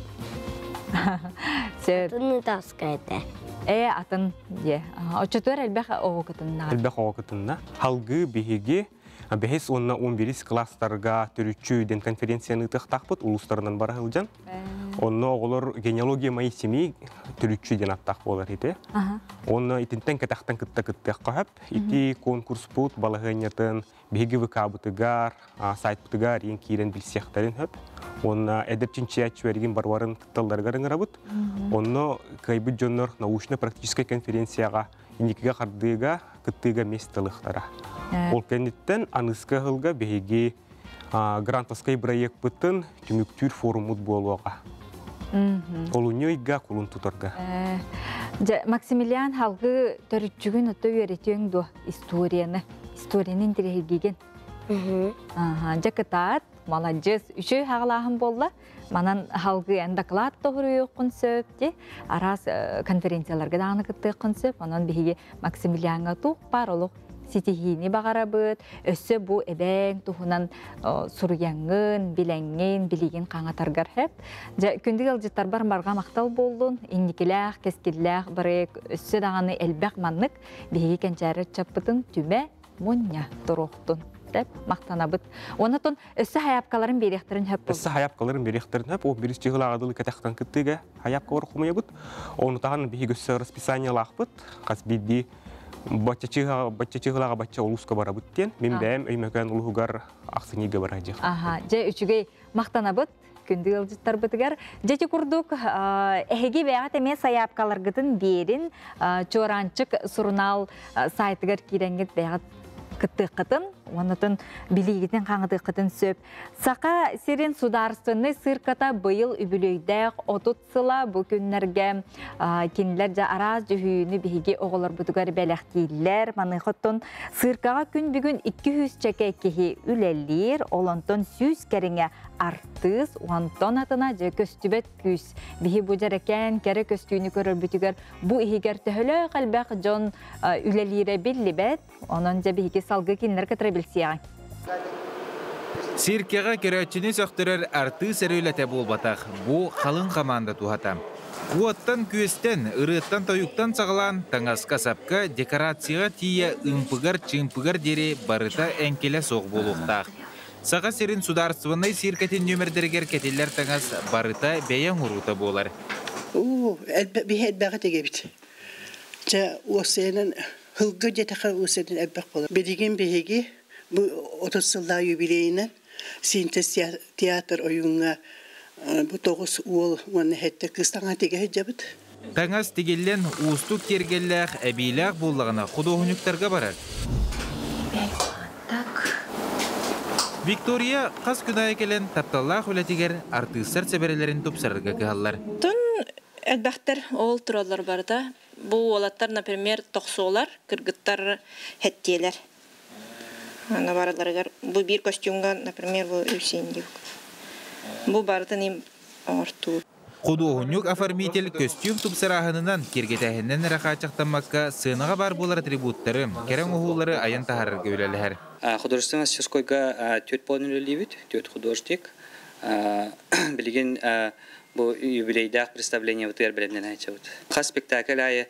Сөп. Атын ытаска этэ. Э, атын дьэ. Оччотугар элбэх оҕо кытынна. Элбэх оҕо кытынна. Халгыы биһиги бэһис уонна 11 класстарга төрүччү диэн конференцияны ыытыахтаахпыт улуустарынан бара сылдьан. Онно оҕолор генеалогия моей семьи төрүччү диэн аттаах буолар ити. Онно итинтэн кэтэхтэн кытта кыттыахха сөп. Ити конкурспут балаһыанньатын биһиги ВК-бытыгар, сайтпытыгар иин киирэн билсиэхтэрин сөп. Уонна эдэр чинчийээччилэригин барбарын кытталларыгар ыҥырабыт. Онно кыайбыт дьоннор научно-практическай конференцияҕа инникигэ хардыыга кыттыыга миэстэ ылыахтара. Ол кэнниттэн аныска ыһылга биһиги грантовскай бырайыакпытын түмүктүүр форуммут буолуоҕа. Олунньу ыйга кулун тутарга. Дьэ, Максимилиан халгы төрүччүгүн отто үөрэтиэҥ дуо историяны? Историяны интэриэһиргиигин? Дьэ кытаат, маладьыас, үчүгэй хаҕалааһын буолла. Манан халгы эн доклад тоһуруйуоххун сөп ди. Араас конференцияларга даҕаны кыттыаххын сөп. Онон биһиги Максимилиаҥҥа туох баар олох ситиһиини баҕарабыт. Өссө бу эбээҥ туһунан суруйаҥҥын, билэҥҥин, билигин хаҥатаргар хэп. Дьэ, күндү ыалдьыттарбар барҕа махтал буоллун. Инникилээх, кэскиллээх бырайыак өссө даҕаны элбэх маннык биһиги кэнчээри ыччаппытын түмэ мунньа туруохтун деп махтанабыт. Онотон өссө хайапкаларын биэриэхтэрин хөп. Өссө хайапкаларын биэриэхтэрин хөп. Ол бирис чыгылааҕа дылы кэтэхтэн кыттыыга хайапка бар хомуйабыт. Ону таһынан биһиги өссө расписаниелаахпыт. Хас биирдии бачча чыгылааҕа бачча улууска барабыт диэн. Мин бэйэм Өймөкөөн улууһугар ахсынньыга барар дьиэх. Аха, дьэ үчүгэй махтанабыт күндү ыалдьыттарбытыгар. Дьэ курдук эһиги бэйэҕит эмиэ сайаапкаларгытын биэрин Чуораанчык сурунаал сайтыгар киирэҥҥит бэйэҕит кыттыаххытын, уоннатын билиигитин хаҥатыаххытын сөп. Саха сирин судаарственнай сыырката быйыл үбүлүөйдээх 30 сыла бу күннэргэ кинилэр дьэ араас дьүһүйүүнү биһиги оҕолорбутугар бэлэхтииллэр. Маныаха оттон сыыркаҕа күн бүгүн 200 чэкэ киһи үлэлиир, ол онтон 100 кэриҥэ артыыс, онтон атына дьэ көстүбэт күүс. Биһи бу дьэрэкээн кэрэ көстүүнү көрөрбүтүгэр бу иһигэр төһөлөөх элбэх дьон үлэлиирэ биллибэт. Онон дьэ биһиги салгыы кинилэр кытары билсиэҕиҥ. Циркэҕэ көрөөччүнү сөхтөрөр артыыс эрэ үлэтэ буолбатах, бу халыҥ хамаанда туһата. Уоттан-күөстэн, ырыаттан-тойуктан саҕалаан таҥаска-сапка, декорацияҕа тиийэ ымпыгар-чыымпыгар диэри барыта эҥкилэ суох буолуохтаах. Саха сирин судаарыстыбаннай циркэтин нүөмэрдэригэр кэтиллэр таҥас барыта бэйэ оҥоруута буолар. Уу, биһи элбэҕи тигэбит. Чэ, уопсайынан һылгы диэтэхэ уопсайынан элбэх буолар. Билигин биһиги бу 30 сыллаах юбилейынан Синтез театр ойууҥҥа бу тоҕус уол уонна сэттэ кыыс таҥаһа тигэ сылдьабыт. Таҥас тигиллэн уустук киэргэллээх, эбиилээх буоллаҕына худуоһунньуктарга барар. Виктория хас күн аайы кэлэн тапталлаах үлэтигэр артыыстар сэбэрэлэрин тупсарарга кыһаллар. Тун элбэхтэр ол тураллар барыта. Бу уолаттар, например, тохсуолар, кыргыттар хэттиэлэр. Аны барыларыгар бу биир костюмга, например, бу үсиндик. Бу барытын им оҥортуур. Худуоһунньук оформитель көстүүм тупсарааһынынан, киэргэтээһининэн эрэ хааччахтаммакка, сыанаҕа баар буолар атрибуттары, кэрэ оҥоһуулары айан таһаарарга үлэлэһэр. Художественнай мастерскойга түөрт буолан үлэлиибит, түөрт художник. Билигин бу юбилейдаах представлениебытыгар бэлэмнэнэ сылдьабыт. Хас спектакль аайы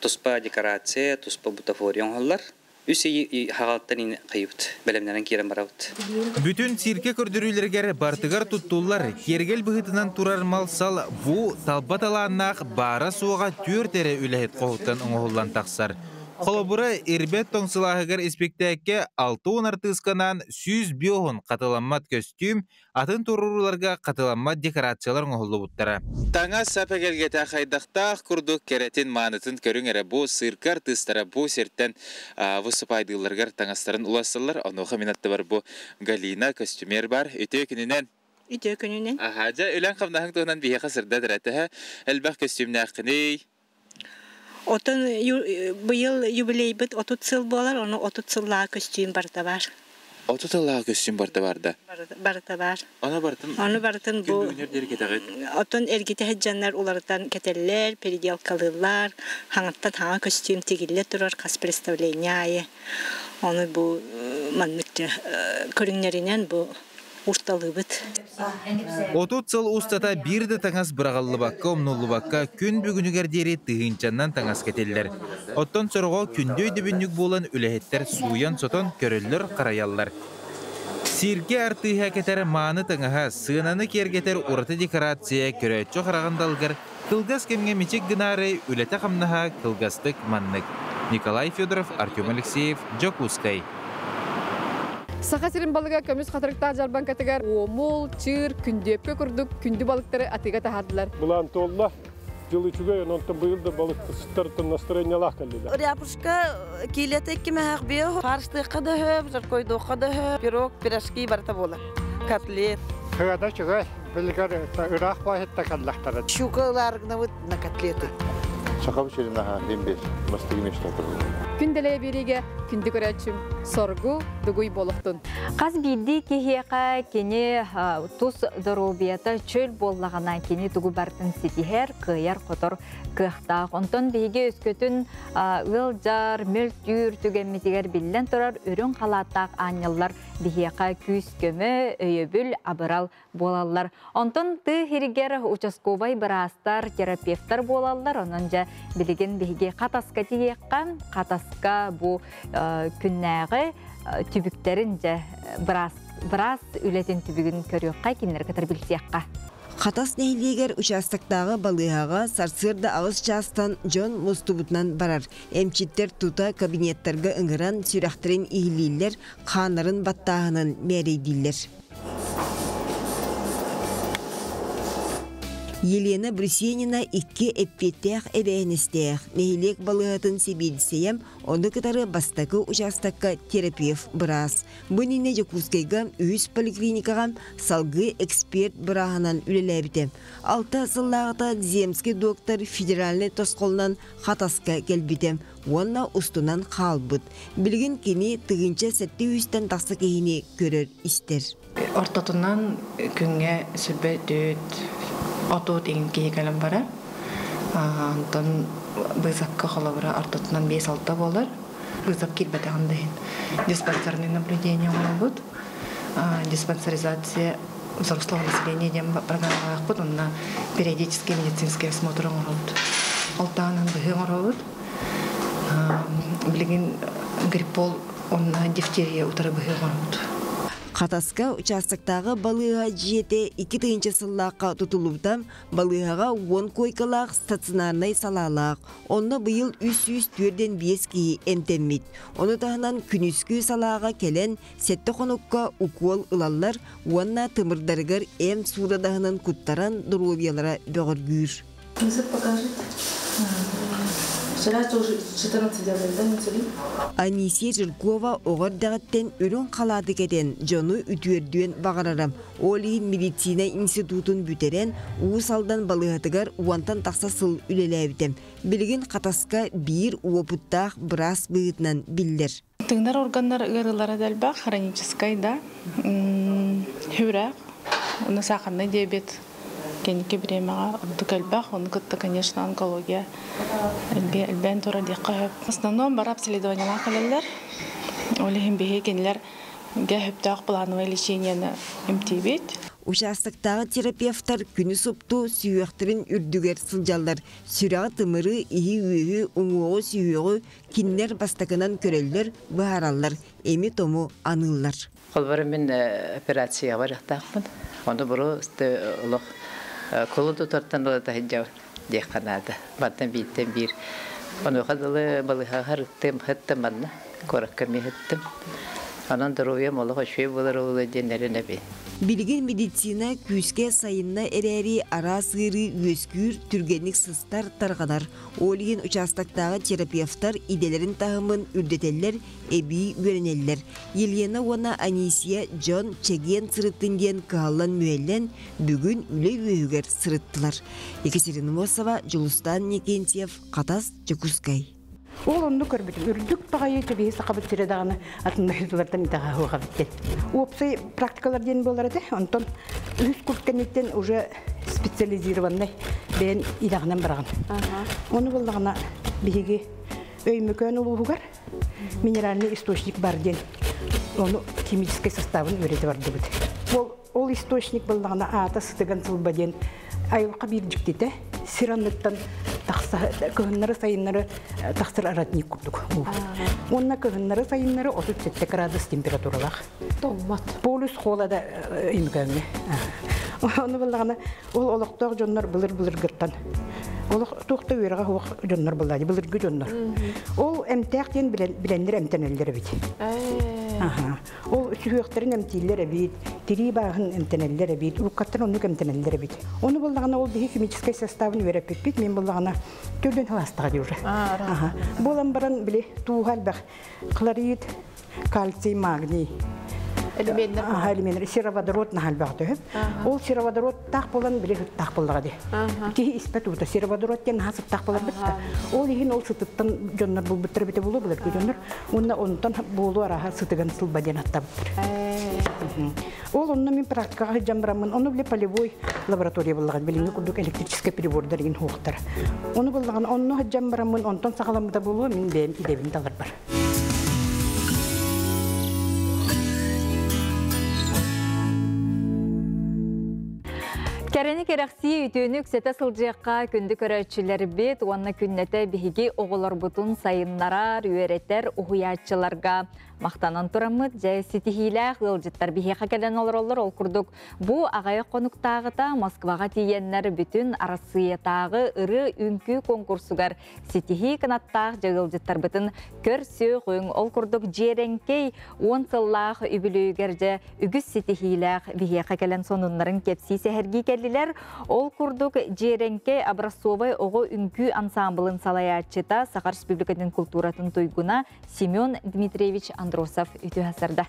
туспа декорация, туспа бутафория оҥоһуллар. Үс ый хаҕалыттан хайыбыт, бэлэмнэнэн киирэн барабыт. Бүтүн циркэ көрдөрүүлэригэр бартыгар туттуллар киэргэл быһыытынан турар мал-сал бу талба талааннаах баара-суоҕа түөрт эрэ үлэһит хоһуттан оҥоһуллан тахсар. Холобура, Ирбэт тоҥ сылааһыгар испиктээккэ 60 артыысканаан 105 хатыламмат көстүүм, атын туруорууларга хатыламмат декорациялар оҥоһуллубуттара. Таҥас-сап эгэлгэтэ хайдахтаах курдук кэрэтин, маанытын көрүҥ эрэ бу циркэ артыыстара бу сиртэн выступайдыылларыгар таҥастарын уларсаллар. Онуоха мин аттыбар бу Галина костюмер бар. Үтүө күнүнэн! Үтүө күнүнэн. Аха, дьэ, үлэҥ-хамнаһыҥ туһунан биһиэхэ сырдат эрэ. Төһө элбэх көстүүмнээххиний? Отон быйыл юбилейбыт 30 сыл буолар, ону 30 сыллаах көстүүм барыта бар. 30 сыллаах көстүүм барыта бар да? Барыта бар. Ону барытын Ону барытын бу күн бүгүнүр диэри кэтэҕит? Оттон эргитэ сылдьаннар уларытан кэтэллэр, переделкалыыллар, хаҥаттан хаҥа көстүүм тигиллэ турар хас представление аайы. Ону бу маннык көрүҥнэринэн бу урталыыбыт. 30 сыл устата биир да таҥас быраҕыллыбакка, умнуллубакка күн бүгүнүгэр диэри тыһыынчаннан таҥас кэтиллэр. Оттон сороҕо күндү өйдөбүнньүк буолан үлэһиттэр сууйан-сотон көрөллөр-харайаллар. Сиргэ артыыһа кэтэр мааны таҥаһа, сыананы киэргэтэр ураты декорация көрөөччү хараҕын далыгар кылгас кэмҥэ мичик гынаары үлэтэ-хамнаһа кылгастык маннык. Николай Федоров, Артем Алексеев, Дьокуускай. Саха сирин балыга көмүс хатырыктаах дьарбаҥкатыгар уомул, чыыр, күндүөпкэ курдук күндү балыктары атыыга таһаардылар. Былаан туолла. Дьыл үчүгэй, онтон быйыл да балыксыттартан настроениялаах кэллилэр. Ряпушка килета икки био, фарштыахха да хөп, жаркойдуохха да хөп, пирог, пирожки барыта буолар. Котлет. Хыгада чугай, билигэр ыраах баһытта каллахтара. Щука ылааргынабыт на котлеты. Сахам сирин аха дем бес бастыгы место Күн дэлэйэ биэриигэ күндү көрөөччүм соргу дугуй буолуохтун. Хас биирдии киһиэхэ кини тус доруобуйата чөл буоллаҕына кини тугу барытын ситиһэр, кыайар-хотор кыахтаах. Онтон биһиги өскөтүн ыалдьар, мөлтүүр түгэммитигэр биллэн турар үрүҥ халааттаах аанньаллар биһиэхэ күүс-көмө, өйөбүл, абырал буолаллар. Онтон тыы хиригэр участковай быраастар, терапевтар буолаллар. Онон дьэ билигин биһиги Хатаска тиийиэххэ, Хатаска бу күннээҕи түбүктэрин дьэ быраас, быраас үлэтин түбүгүн көрүөххэ, кинилэри кытары билсиэххэ. Хатас нэһилиэгэр участоктааҕы балыыһаҕа сарсыарда 8 чаастан дьон мустубутунан барар. Эмчиттэр тута кабинеттарга ыҥыран сүрэхтэрин иһиллииллэр, хааннарын баттааһынын мээрэйдииллэр. Елена Брусенина икки эппиэттээх эбээһинэстээх нэһилиэк балыыһатын сэбиэдиссэйэ, ону кытары бастакы учаастакка терапевт быраас. Бу иннинэ Дьокуускайга үһүс поликлиникаҕа салгыы эксперт бырааһынан үлэлээбитэ. 6 сыллааҕыта земский доктор федеральнай тосхолунан Хатаска кэлбитэ уонна устунан хаалбыт. Билигин кини 1700-тэн тахса киһини көрөр-истэр. Ортотунан күҥҥэ сүрбэ түөт отут иҥин киһи кэлэн барар. Онтон быысапка холобура ортотунан 5-6 буолар. Вызов киирбэтэҕин да иһин диспансерное наблюдение оҥоробут. Диспансеризация взрослого населения диэн программалаахпыт. Онно периодический медицинский осмотр оҥоробут. Ол таһынан быһыы оҥоробут. Билигин гриппол онно дифтерия утары быһыы оҥоробут. Хатаска участоктааҕы балыыһа дьиэтэ 2000 сыллаахха тутуллубута. Балыыһаҕа 10 куойкалаах стационарнай салаалаах. Онно быйыл 345 киһи эмтэммит. Ону таһынан күнүскү салааҕа кэлэн сэттэ хонукка укуол ылаллар уонна тымырдарыгар эм суурадаһынан куттаран доруобуйалара бөҕөргүүр. Язык покажите. Вчера тоже 14 делали, да, инсулин? Анисия Жиркова оҕо эрдэҕиттэн үрүҥ халааты кэтэн дьону үтүөрдүөн баҕарара. Ол иһин медицина институтун бүтэрэн Уус Алдан балыыһатыгар уонтан тахса сыл үлэлээбитэ. Билигин Хатаска биир уопуттаах быраас быһыытынан биллэр. Тыынар органнар ыарыылара да элбэх, хроническай да, сүрэх, уонна сахарный диабет кэнники бириэмэҕэ ордук элбэх, ону кытта, конечно, онкология элбээн турар диэххэ сөп. В основном бары обследованиелаах кэлэллэр. Ол иһин биһиги кинилэргэ сөптөөх плановое лечениены эмтиибит. Участоктааҕы терапевтар күнү супту сүһүөхтэрин үрдүгэр сылдьаллар. Сүрэҕи тымыры, иһи-үөһү, уҥуоҕу, сүһүөҕү кинилэр бастакынан көрөллөр, быһаараллар, эми-тому аныыллар. Холобура мин операцияҕа барыахтаахпын. Ону просто олох кулун тутартан ыла таһыдьа диэххэ наада. Мантан бииртэн биир Онуоха дылы балыыһаҕа сырыттым, сыттым манна, куоракка эмиэ сыттым. Онон доруобуйам олох үчүгэй буолар буолуо диэн эрэнэбин. Билигин медицина күүскэ сайынна эрээри араас ыарыы үөскүүр, түргэнник сыстар, тарҕанар. Ол иһин участоктааҕы терапевтар идэлэрин таһымын үрдэтэллэр, эбии үөрэнэллэр. Елена уонна Анисия дьон чэгиэн сырыттын диэн кыһаллан-мүһэллэн бүгүн үлэ үөһүгэр сырыттылар. Екатерина Мосова, Дьулустаан Никентьев, Хатас, Дьокуускай. Ол онну көрбүтүм. Үрдүк баҕайы төбиһи сахабыт сирэ даҕаны атын дойдулартан итэҕэ суох эбит диэн. Уопсай практикалар диэн буолар этэ. Онтон үһүс курс кэнниттэн уже специализированный бэйэн идэҕинэн бараҕын. Ону буллаҕына биһиги Өймөкөөн улууһугар минеральный источник бар диэн ону химическэй составын үөрэтэ бардыбыт. Ол, ол источник буллаҕына аата сытыган сылба диэн айылҕа биир дьиктитэ сир анныттан тахса кыһыннары сайыннары тахсар родник курдук уу. Уонна кыһыннары сайыннары 37 градус температуралаах. Тоҥмот. Полюс холода Өймөкөөҥҥө. Ону буллаҕына ол олохтоох дьоннор былыр-былыргыттан олох туох да үөрэҕэ суох дьоннор былаадьы былыргы дьоннор. Ол эмтээх диэн билэннэр эмтэнэллэр эбит. Ол сүһүөхтэрин эмтииллэр эбит, тирии бааһын эмтэнэллэр эбит, уруккаттан оннук эмтэнэллэр эбит. Ону буллаҕына ол биһи химическэй составын үөрэппиппит, мен буллаҕына төрдүн халаастаҕа дии уже. Буолан баран били тууһа элбэх хлорид, кальций, магний. Элеменнер. Аха, элеменнер. Сероводород наһальбах төһөп. Ол сероводород таах болан били сыттаах боллаға ди. Киһи испэт уута сероводород диэн наһаа сыттаах болар битта. Ол иһин ол сытыттан дьоннор булбуттар бите булу булар дьоннор. Уонна онтон буолу араха сытыган сылба диэн аттабыттар. Ол онно мин практикаҕа сылдьан бараммын, ону били полевой лаборатория буллаҕын, билиҥҥи курдук электрическэй прибордар иһин хуохтар. Ону буллаҕын, онно сылдьан бараммын, онтон саҕаламмыта буолуо, мин бэйэм идэбин таларбар. Кэрэни кэрэхсии үтүөнү үксэтэ сылдьыахха күндү көрөөччүлэрбит уонна күннэтэ биһиги оҕолорбутун сайыннарар, үөрэтэр уһуйааччыларга махтанан тураммыт дьэ ситиһиилээх ыалдьыттар биһиэхэ кэлэн олороллор. Ол курдук бу аҕыйах хонуктааҕыта Москваҕа тиийэннэр бүтүн Арассыыйатааҕы ырыа-үҥкүү конкурсугар ситиһии кынаттаах дьыгылдьыттарбытын көрсүөҕүҥ. Ол курдук Дьиэрэҥкэй уон сыллаах үбүлүөйүгэр дьэ үгүс ситиһиилээх биһиэхэ кэлэн сонуннарын кэпсии сэһэргии кэллилэр. Ол курдук Дьиэрэҥкэй образцовай оҕо үҥкүү ансаамбылын салайааччыта Саха Республикатын култууратын туйгуна Семен Дмитриевич Андросов үтүө сарда.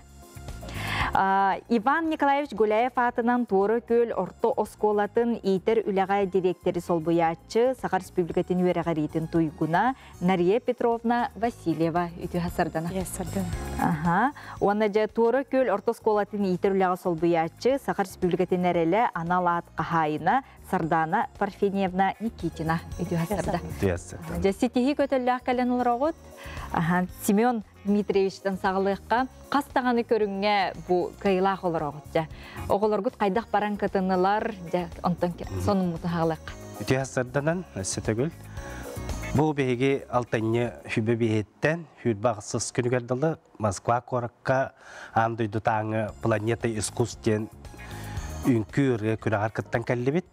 Иван Николаевич Гуляев аатынан Туора Күөл орто оскуолатын иитэр үлэҕэ дириэктэри солбуйааччы, Саха Республикатын үөрэҕириитин туйгуна Нария Петровна Васильева үтүө сардана. Аха. Уонна дьэ Туора Күөл орто оскуолатын иитэр үлэҕэ солбуйааччы, Саха Республикатын эрэлэ анал аат хаһаайына Сардана Парфеньевна Никитина үтүө сарда. Дьэ ситиһии көтөллөөх кэлэн олороҕут. Аха. Семен Дмитриевичтан саҕалыахха хас даҕаны көрүҥҥэ бу кыайыылаах олороҕут дьэ. Оҕолоргут хайдах баран кытыннылар дьэ онтон сонуммутун хаалыахха. Үтүө сарданан өссө төгүл. Бу биһиги алтынньы хүбэ биһиттэн хүрбэ ахсыс күнүгэр дылы Москва куоракка аан дойдутааҥы планета искусств диэн үҥкүү ырыа күрэҕэр кыттан кэллибит.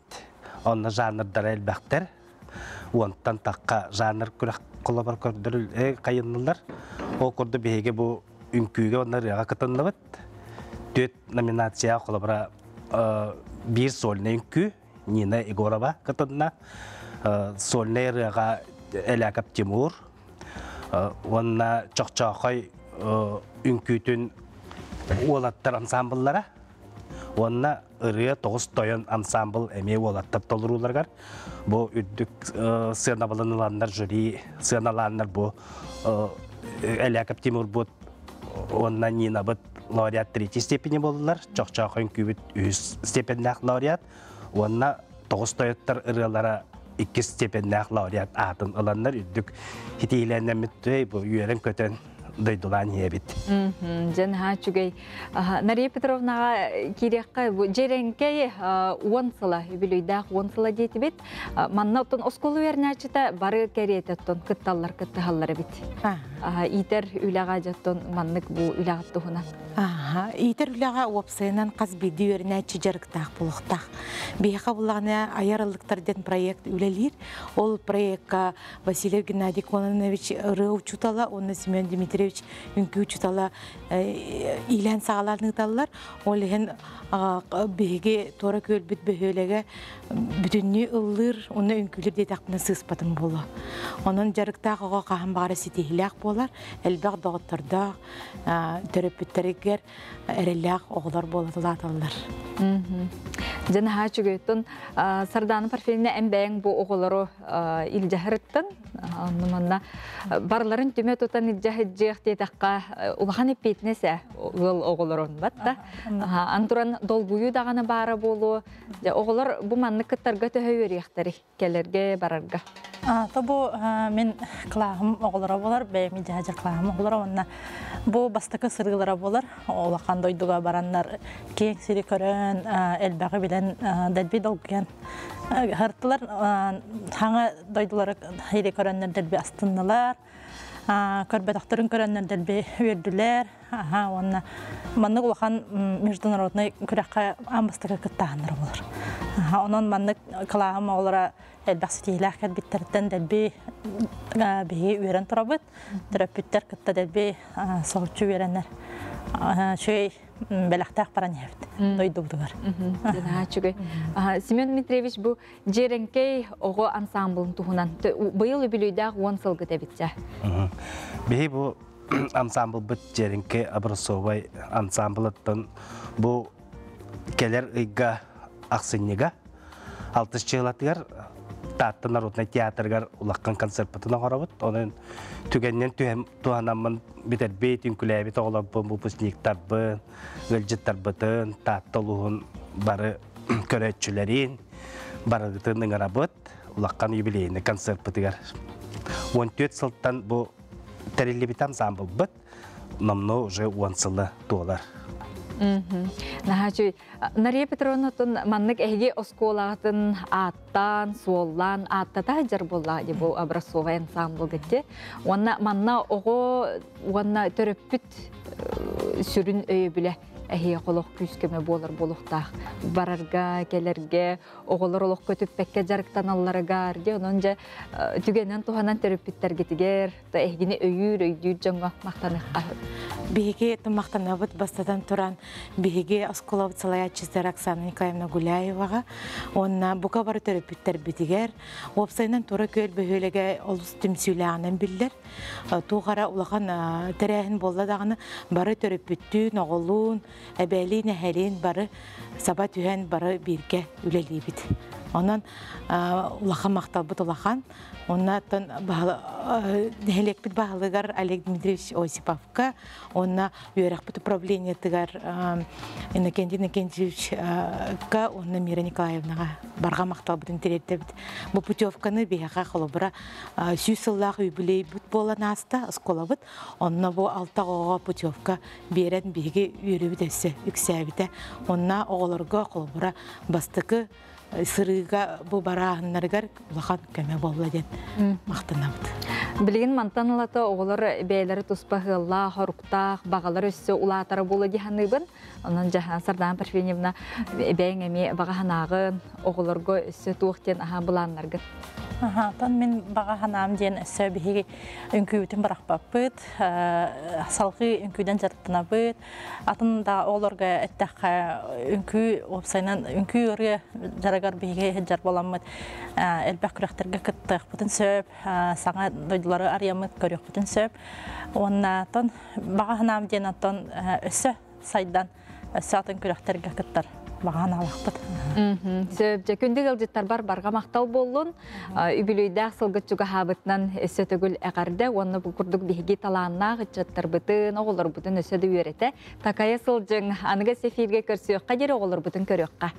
Онно жанрдара элбэхтэр. Уонтан тахха жанр күрэх холобур көрдөрүл хайыннылар. Ол курдук биһиги бу үҥкүүгэ уонна ырыаҕа кытынныбыт. Түөрт номинация холобура биир сольнай үҥкүү Нина Егорова кытынна. Сольнай ырыаҕа Эляков Тимур уонна Чохчоохой үҥкүүтүн уолаттар ансамбллара уонна ырыа тоҕус тойон ансамбл эмиэ уолаттар толорууларыгар бу үрдүк сыанабылын ыланнар жюри сыаналааннар бу Эляков Тимурбут уонна Нинабыт лауреат третьей степени буоллулар Чохчоох үҥкүүбүт үһүс степеннээх лауреат уонна тоҕус тойоттор ырыалара иккис степеннээх лауреат аатын ыланнар үрдүк хитиилэннэммит бу үөрэн көтөн. дойдулаан иһэбит. Дьэн ха үчүгэй. Нария Петровнаҕа киириэххэ бу Дьэрэҥкэй уон сыла, үбүлүйдээх уон сыла диэтибит. Манна оттон оскуола үөрэнээччитэ бары кэриэтэ оттон кытталлар, кыттыһаллар эбит. Иитэр үлэҕэ дьоттон маннык бу үлэҕит туһунан. Иитэр үлэҕэ уопсайынан хас биирдии үөрэнээччи дьарыктаах буолуохтаах. Биһиэхэ буллаҕына айар ыллыктар диэн проект үлэлиир. Ол проекка Васильев Геннадий Кононович ырыа учуутала уонна Семен Дмитриевич үҥкүү учуутала иилээн саҕалаан ыыталлар. Ол иһин биһиги туора күөлбүт бөһүөлэгэ бүтүннүү ыллыыр уонна үҥкүүлүүр диэтэхпинэ сыыспатым буолуо. Онон дьарыктаах оҕо хаһан баҕара ситиһиилээх буолар, элбэх доҕоттордоох, төрөппүттэригэр эрэллээх оҕолор буола улааталлар. Дьэ наһаа үчүгэйтэн Сардаана Парфенина эн бэйэҥ бу оҕолору илдьэһэрыттан онно манна барыларын түмэ тутан илдьэ сылдьыах диэтэххэ улахан эппиэтинэс ээ ыал оҕолорун батта ан туран долгуйуу даҕаны баара буолуо дьэ оҕолор бу маннык кыттарга төһө үөрүйэхтэрий кэлэргэ барарга То бу мин кылааһым оҕолоро буолар, бэйэм идьээдьэр кылааһым оҕолоро уонна бу бастакы сырыылара буолар. Улахан дойдуга бараннар киэҥ сири көрөн, элбэҕи билэн, дэлби долгуйан һыртылар. Хаҥа дойдулары сири көрөннөр дэлби астыннылар. Көрбөтөхтөрүн көрөннөр дэлби үөрдүлэр. Аха уонна маннык улахан международный күрэххэ аан бастакы кыттааһыннара буолар. Аха онон маннык кылааһым оҕолоро элбэх ситиһиилээх кэлбиттэриттэн дэлби биһиги үөрэн турабыт. Төрөппүттэр кытта дэлби соһуччу үөрэнэр. Үчүгэй бэлэхтээх баран иһэбит дойдубутугар. Үчүгэй. Семен Дмитриевич бу Дьиэрэҥкэй оҕо ансамблын туһунан быйыл үбүлүйдээх уон сылгыт эбитчэ. Биһи бу ансамблбыт Дьиэрэҥкэй образцовай ансамблыттан бу кэлэр ыйга ахсынньыга алтыс чыылатыгар Таатта народнай театрыгар улахан концертпытын оҥоробут. Онон түгэнинэн түһэн туһанаммын бүтэрбит, үҥкүлээбит оҕолорбун, выпускниктарбын, ыалдьыттарбытын, Таатта улууһун бары көрөөччүлэрин барыгытын ыҥырабыт улахан юбилейный концертпытыгар. 14 сылтан бу тэриллибит ансамблбыт номнуо уже уон сыла туолар. Наһаа үчүгэй. Нария Петровна маннык эһиги оскуолаҕытын ааттаан, суоллаан ааттата сылдьар буолла бу образцовай ансамбль гытти. Уонна манна оҕо уонна төрөппүт сүрүн өйөбүлэ эһиэхэ олох күүс-көмө буолар буолуохтаах. Барарга, кэлэргэ, оҕолор олох көтүппэккэ дьарыктаналларыгар, дьэ онон дьэ түгэнэн туһанан төрөппүттэргитигэр эһигини өйүүр, өйдүүр дьоҥҥо махтаныахха. Биһиги махтанабыт бастатан туран биһиги оскуолабыт салайааччытыгар Оксана Николаевна Гуляеваҕа уонна бука бары төрөппүттэрбитигэр уопсайынан Тура Күөл бөһүөлэгэ олус түмсүүлээҕинэн биллэр. Туох эрэ улахан тэрээһин буолла даҕаны бары төрөппүттүүн, оҕолуун, эбээлиин, эһэлиин бары саба түһэн бары бииргэ үлэлиибит. Онон улахан махталбыт улахан. Онно оттон нэһилиэкпит баһылыгар Олег Дмитриевич Осиповка, уонна үөрэхпит управлениетыгар Иннокентий Иннокентьевичка уонна Мира Николаевнаҕа барҕа махталбытын тириэрдэбит. Бу путевканы биһиэхэ холобура сүүс сыллаах юбилейбыт буолан ааста оскуолабыт. Онно бу алта оҕоҕо путевка биэрэн биһиги үөрүүбүт өссө үксээбитэ. Онно оҕолорго холобура бастакы сырыыга бу барааһыннарыгар улахан көмө буолла диэн махтанабыт. Билигин мантан ылата оҕолор бэйэлэри туспа ыаллаах, хоруктаах, баҕалар өссө улаатара буола дии саныыбын. Онон Жаһан Сардаана Парфеньевна бэйэҥ эмиэ баҕа санааҕын, оҕолорго өссө туох диэн аһаа былааннаргын? Аха, тон мин баҕа санаам диэн өссө биһиги үҥкүүбүтүн бырахпаппыт, салгыы үҥкүүнэн дьарыктанабыт. Атын да оҕолорго эттэххэ, үҥкүү уопсайынан үҥкүү ырыа дьарыгар биһиги сылдьар буоламмыт элбэх күрэхтэргэ кыттыахпытын сөп, саҥа дойдулары арыйаммыт көрүөхпүтүн сөп. Уонна тон баҕа санаам диэн оттон өссө сайдан өссө атын күрэхтэргэ кыттар баҕа санаалаахпыт. Сөп, дьэ күндү ыалдьыттарбар барҕа махтал буоллун. Үбүлүйдээх сылгыт чугаһаабытынан өссө төгүл эҕэрдэ уонна бу курдук биһиги талааннаах ыччаттарбытын, оҕолорбутун өссө да үөрэтэ, такайа сылдьыҥ. Аныгы эфиргэ көрсүөххэ диэри оҕолорбутун көрүөххэ.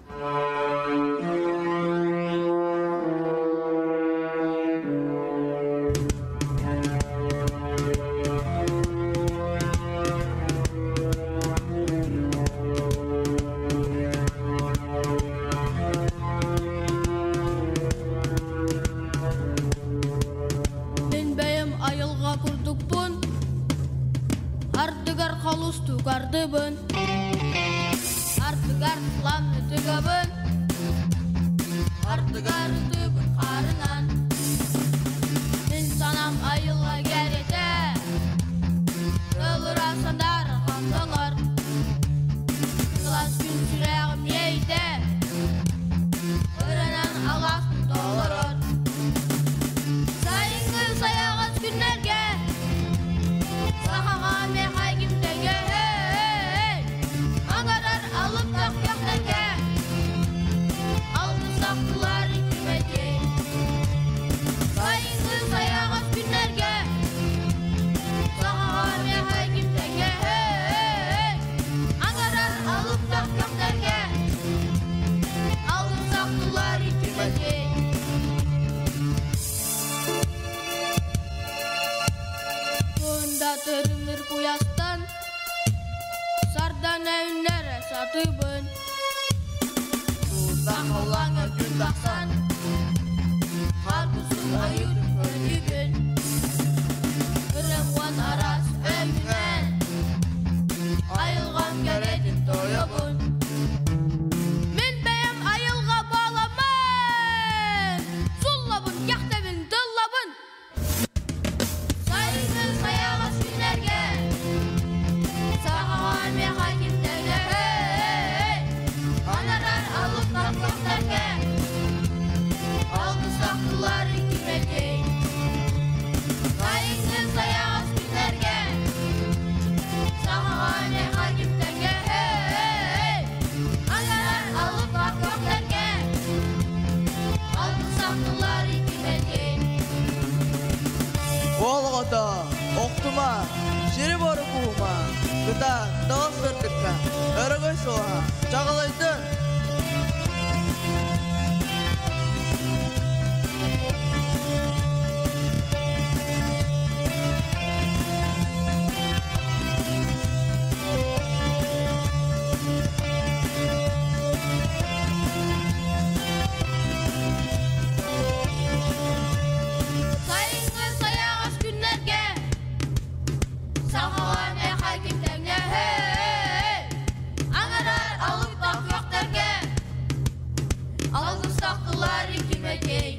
холустук ардыбын, Ардыгар ламны тыгабын, Ардыгар ытыбын харынан. Мин санам айылға кәрете, Тылыра сандар хамсанар. Сылас күн сүрәғім ейді, Ырынан аласын толорор. Сайыңғы саяғыз күннерге, Сахаға мехай кимтеге, Аңарар алып тақ көктерге, Алды сақтылар икимете. Сайыңғы саяғыз күннерге, Сахаға мехай кимтеге, Аңарар алып тақ көктерге, Алды сақтылар икимете. Кunda тырымыр куястан, Сардан әүннәре сатыбын. Турда халлаңа күн тақсан, Харкусын айыр көргүбүн. Ырымуан арас өңүнен, Айылган керетин тойобун. Мин бәйем айылга баламын, Суллабын, кәхтәбин, дыллабын. Сайыңы саяғыз күннерге, Сахаға меха кимтеге, Анарар алып тақ көктерге, Алды сақтылар икимете. Сайыңы саяғыз күннерге, Сахаға меха кимтеге, Анарар алып тақ көктерге, Алды сақтылар икимете. Олғыта, оқтума, жері бары бұғыма, Гыта, дағыз сыртыққа, өрігөй соға, жағалайтын. Сайыңы саяғыз күннерге, Сахаға меха кимтеңе, Аңарар алып тақ көктерге, Алды сақтылар икимекей.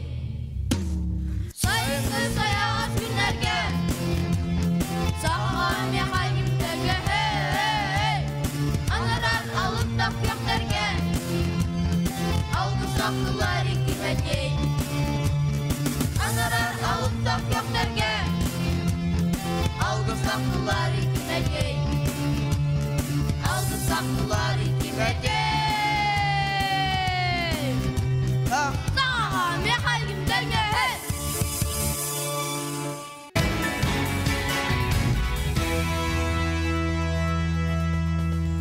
Сайыңы саяғыз күннерге, Сахаға меха кимтеңе, Аңарар алып тақ көктерге, Алды сақтылар икимекей. Анарар алып тақ көктерге, Алғы сақтылар икимекей. Алғы сақтылар